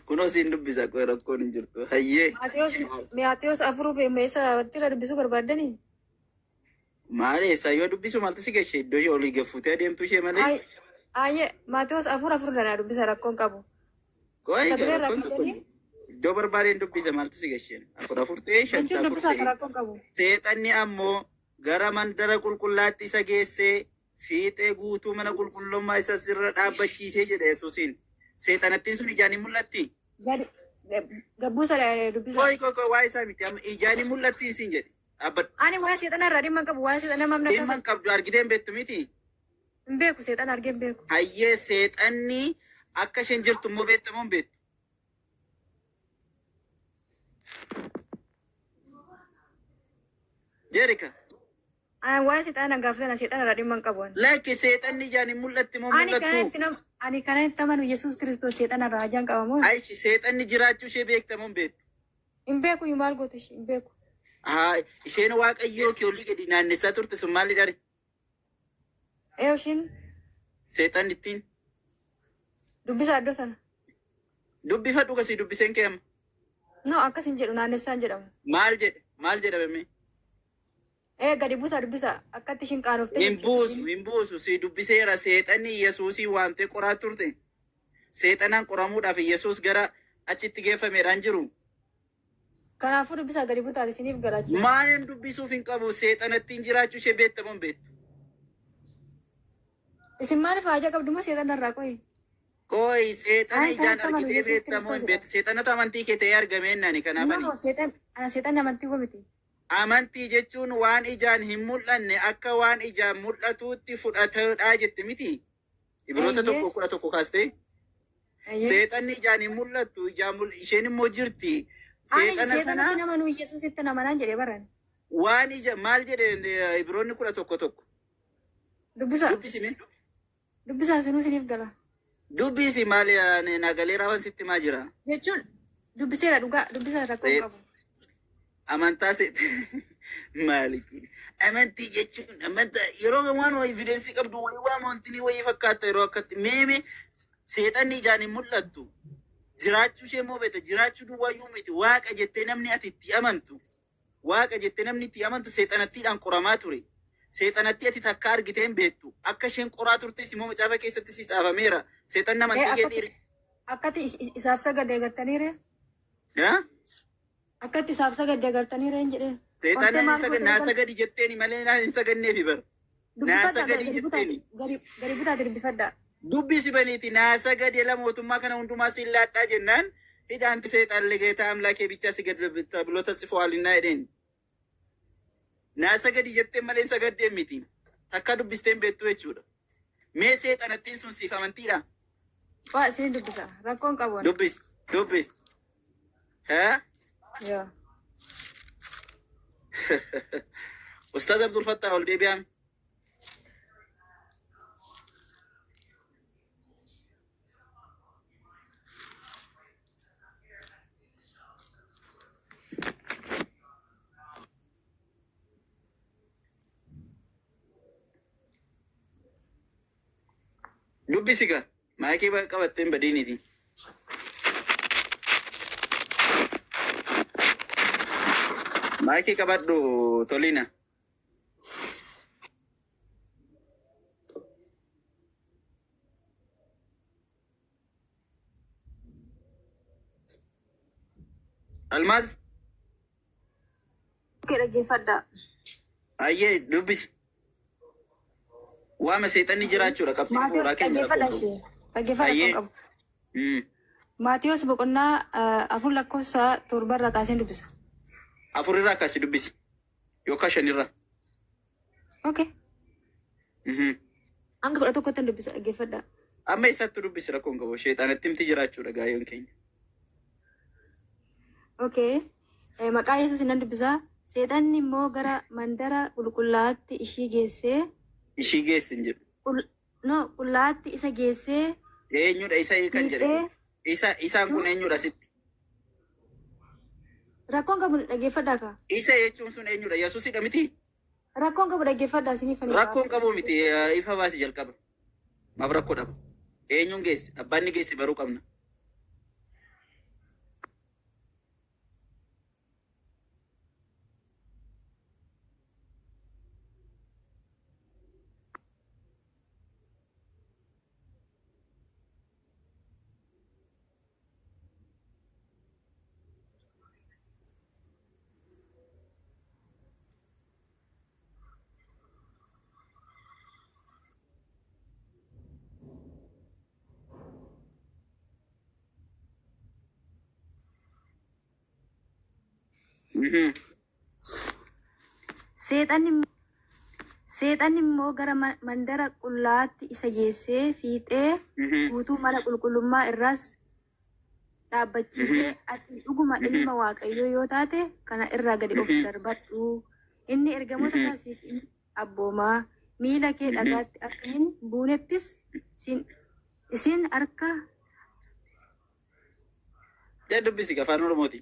S3: Kunoo siin dubbisa, qoy, rakkoon hin jirtu. Hayyee.
S5: Maatiyos 4 fi meessa irra dubbisuu barbaaddanii?
S3: Maal eessaa yoo dubbisu maaltu si gashe, iddoo ishee olii gad fuutee adeemtu ishee malee?
S5: Ayyee, Maatiyos 4:4 danaa dubbisa, rakkoon qabu.
S3: Qoy,
S5: Mata duree irraa
S3: rakkoon tokko
S5: qabdanii?
S3: Iddoo barbaadeen dubbisa, maaltu si gasheen? 4 4 ta'ee 5
S5: Jechuun
S3: 4
S5: dubbisaa
S3: ta'ee.
S5: rakkoon qabu.
S3: Seexanni ammoo gara mandara qulqullaatti isa geessee fiixee guutuu mana qulqullummaa isa sirra dhaabbachiisee jedha Yesuusiin. Seexanattiin sun ijaan hin mul'atti?
S5: Gadi gabbuusa dubbisa.
S3: Qoy, qoy, qoy, waa isaa miti, amma ijaan hin mul'atti isiin jedhe. Dhaabbadhu.
S5: Ani waa'ee seexana irraa dhimma hin qabu. Waa'ee seexana mamna
S3: Dhimma hin qabdu, argitee hin beektu miti?
S5: Hin beeku, seexana argee hin beeku.
S3: Hayyee, seexanni akka isheen jirtu immoo beekta moo hin beektu? Jeerika.
S5: Ani waa'ee seexana gaafatan, seexana irraa dhimma hin qabu ani.
S3: Lakki, seexanni ijaan hin mul'atti moo
S5: Ani kana
S3: mul'attu?
S5: itti nam ani kana itti amanu Yesuus Kiristoos seexana irraa ajaan qaba moo?
S3: Ayishi, seexanni jiraachuu ishee beekta moo hin beektu?
S5: Hin beeku, maal gootu ishee hin beeku.
S3: Haa, isheen waaqayyoo kee olii gadi naannessaa turte sun maalli dhare?
S5: Ee, ishiin
S3: Seexanni ittiin
S5: dubbisa iddoo sana.
S3: Dubbifadhu, kasii dubbiseen kee amma.
S5: No, akkas hin jedhu, naannessaan jedhamu.
S3: Maal jedhe? Maal jedhame?
S5: Ee, gadi buusaa dubbisa, akkatti ishiin qaanofte
S3: Hin
S5: jechuudha.
S3: buusu, hin buusu. Si dubbiseera, seexanni Yesuusii waamtee qoraa turte. Seexanaan qoramuudhaaf Yesuus gara achitti geeffameedhaan jiru.
S5: Kanaafuu dubbisaa gadi butaate isiniif galaachi.
S3: Maaliin dubbisuuf hin qabu seexanattiin jiraachuu ishee beektamoo hin beektu?
S5: Isin maaliif haajaa qabdu moo seexana irraa qoyi?
S3: Qoyi seexana
S5: Ani
S3: ijaan
S5: kanatti amanu
S3: argitee
S5: Yesuus
S3: beektamoo hin
S5: Kiristoosidha.
S3: beektu? Seexanatu amantii kee ta'ee argameennaani kanaaf ani.
S5: No, seexan ana seexanni amantii koo miti.
S3: Amantii jechuun waan ijaan hin mul'anne akka waan ijaan mul'atuutti fudhatudha jette miti. Ibroota
S5: Eeyyee.
S3: 1:11 kaastee.
S5: Eeyyee.
S3: Seexanni ijaan hin mul'attu ijaan isheen immoo jirti.
S5: Ani
S3: Seexana sana
S5: seexanatti namanuu Yesuusitti namanaan jedhee baran.
S3: waan ija maal jedhe Ibroonni 11:1.
S5: Dubbisa
S3: Dubbisi mee?
S5: dubbisaa sinuu isiniif gala.
S3: Dubbisi maal nagalee raawwan sitti maa jira?
S5: Jechuun dubbiseera dhugaa dubbisa rakkoo hin qabu.
S3: Amantaa maali kun? Amantii jechuun amantaa yeroo waan wayii evidensii qabdu wayii waan wanti wayii fakkaata yeroo akkatti meeme seexanni ijaan hin mul'attu. Jiraachuu ishee immoo beekta jiraachuu duwwaayyuu miti waaqa jettee namni ati itti amantu waaqa jettee namni itti amantu seexanattiidhaan qoramaa ture. Seexanatti ati takka argitee hin beektu akka isheen qoraa turtes immoo macaafa keessatti si caafameera. Seexanni
S5: Ee
S3: amantii
S5: akkatti
S3: keetii.
S5: akkatti isaaf sagadde agartaniire
S3: Haa?
S5: akkatti isaaf sagadde agartaniire hin jedhee. Qortee
S3: Seexanni
S5: maal goote
S3: naa
S5: agar
S3: sagadi jetteeni malee naa hin saganneefi bara. Naa
S5: dubbifadhaa
S3: sagadi
S5: gadi butaati
S3: jetteeni.
S5: gadi gadi butaati dubbifadhaa.
S3: Dubbisi baniiti naa sagadi la mootummaa kana hundumaa siin laadhaa jennaan hidhaan seexan ለጌታ አምላኬ ብቻ ስገድ ተብሎ ተጽፏልና jedheen. Naa sagadi jetteen malee sagaddee miti. Takka dubbisteen beektu jechuudha. Mee seexanattiin sun siif amantiidha?
S5: Waa isin dubbisa rakkoon qabu. ani.
S3: Dubbis dubbis. Haa?
S5: Yoo.
S3: Ustaaz Abdul Fattah ol deebi'aan. Dubbisi gaa. Maayikii qabatteen badiiniti. Maayikii qabadhu Tolina. Almaaz
S5: Okay dhaggeeffadhaa.
S3: ayyee dubbisi. Waama seexanni jiraachuudha qabxii
S5: Maatiyus
S3: bu'uuraa keenya
S5: dhaggeeffadha
S3: rakkoon qabu.
S5: ishee dhaggeeffadha rakkoon
S3: Ayyee.
S5: qabu.
S3: Mm.
S5: Maatiyus boqonnaa 4 lakkoofsa 7 irraa kaaseen dubbisa.
S3: Afurirraa kaasi dubbisi. Yookaan shanirraa.
S5: Okay.
S3: Mhm.
S5: Hanga 11tti dubbisa dhaggeeffadhaa.
S3: Amma eessattu dubbisi rakkoon qabu. Sheexanatti himti jiraachuudha gaayyoon keenya.
S5: Okay. Maqaa Yesuus nan dubbisa. Seexanni immoo gara mandara qulqullaa'aatti ishii geessee
S3: Ishii geessin jedhu.
S5: No qullaa'aatti isa geessee
S3: Eenyudha isa kan jedhe kun?
S5: fiixee
S3: Isa isaan kun eenyudha sitti?
S5: Rakkoon qabu dhaggeeffadhaa kaa.
S3: Isa jechuun sun eenyudha? Yesuusidha miti?
S5: Rakkoon qabu dhaggeeffadhaa isiniif ani
S3: Rakkoon qabu miti ifa baasi jalqaba. Maaf rakkoo dhaba? Eenyuun geesse? Abbaan ni geesse baruu qabna. Mhm.
S5: Seexanni immoo gara mandara qullaa'aatti isa geessee fiixee
S3: Mhm.
S5: guutuu mana qulqullummaa irraas dhaabbachiisee
S3: Mhm.
S5: ati dhuguma ilma Waaqayyoo yoo taate kana irraa gadi of
S3: Mhm.
S5: darbadhu. Inni ergamoota
S3: Mhm.
S5: isaa siif in abboomaa miila kee
S3: Mhm.
S5: dhagaatti akka hin buunettis isin harka
S3: Jaa dubbisi afaan Oromooti.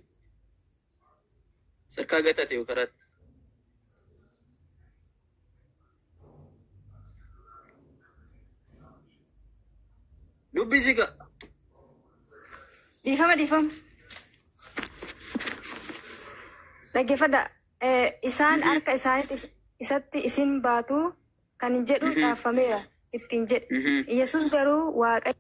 S3: Sarkaa gatate yoo karaatti. Dubbisi ka.
S5: Dhiifama dhiifama. Dhaggeeffadha. Isaan
S3: Mhm.
S5: harka isaaniitti isatti isin baatu kan jedhu
S3: Mhm.
S5: caaffameera ittiin jedhe.
S3: Mhm.
S5: Yesus garuu Waaqayyo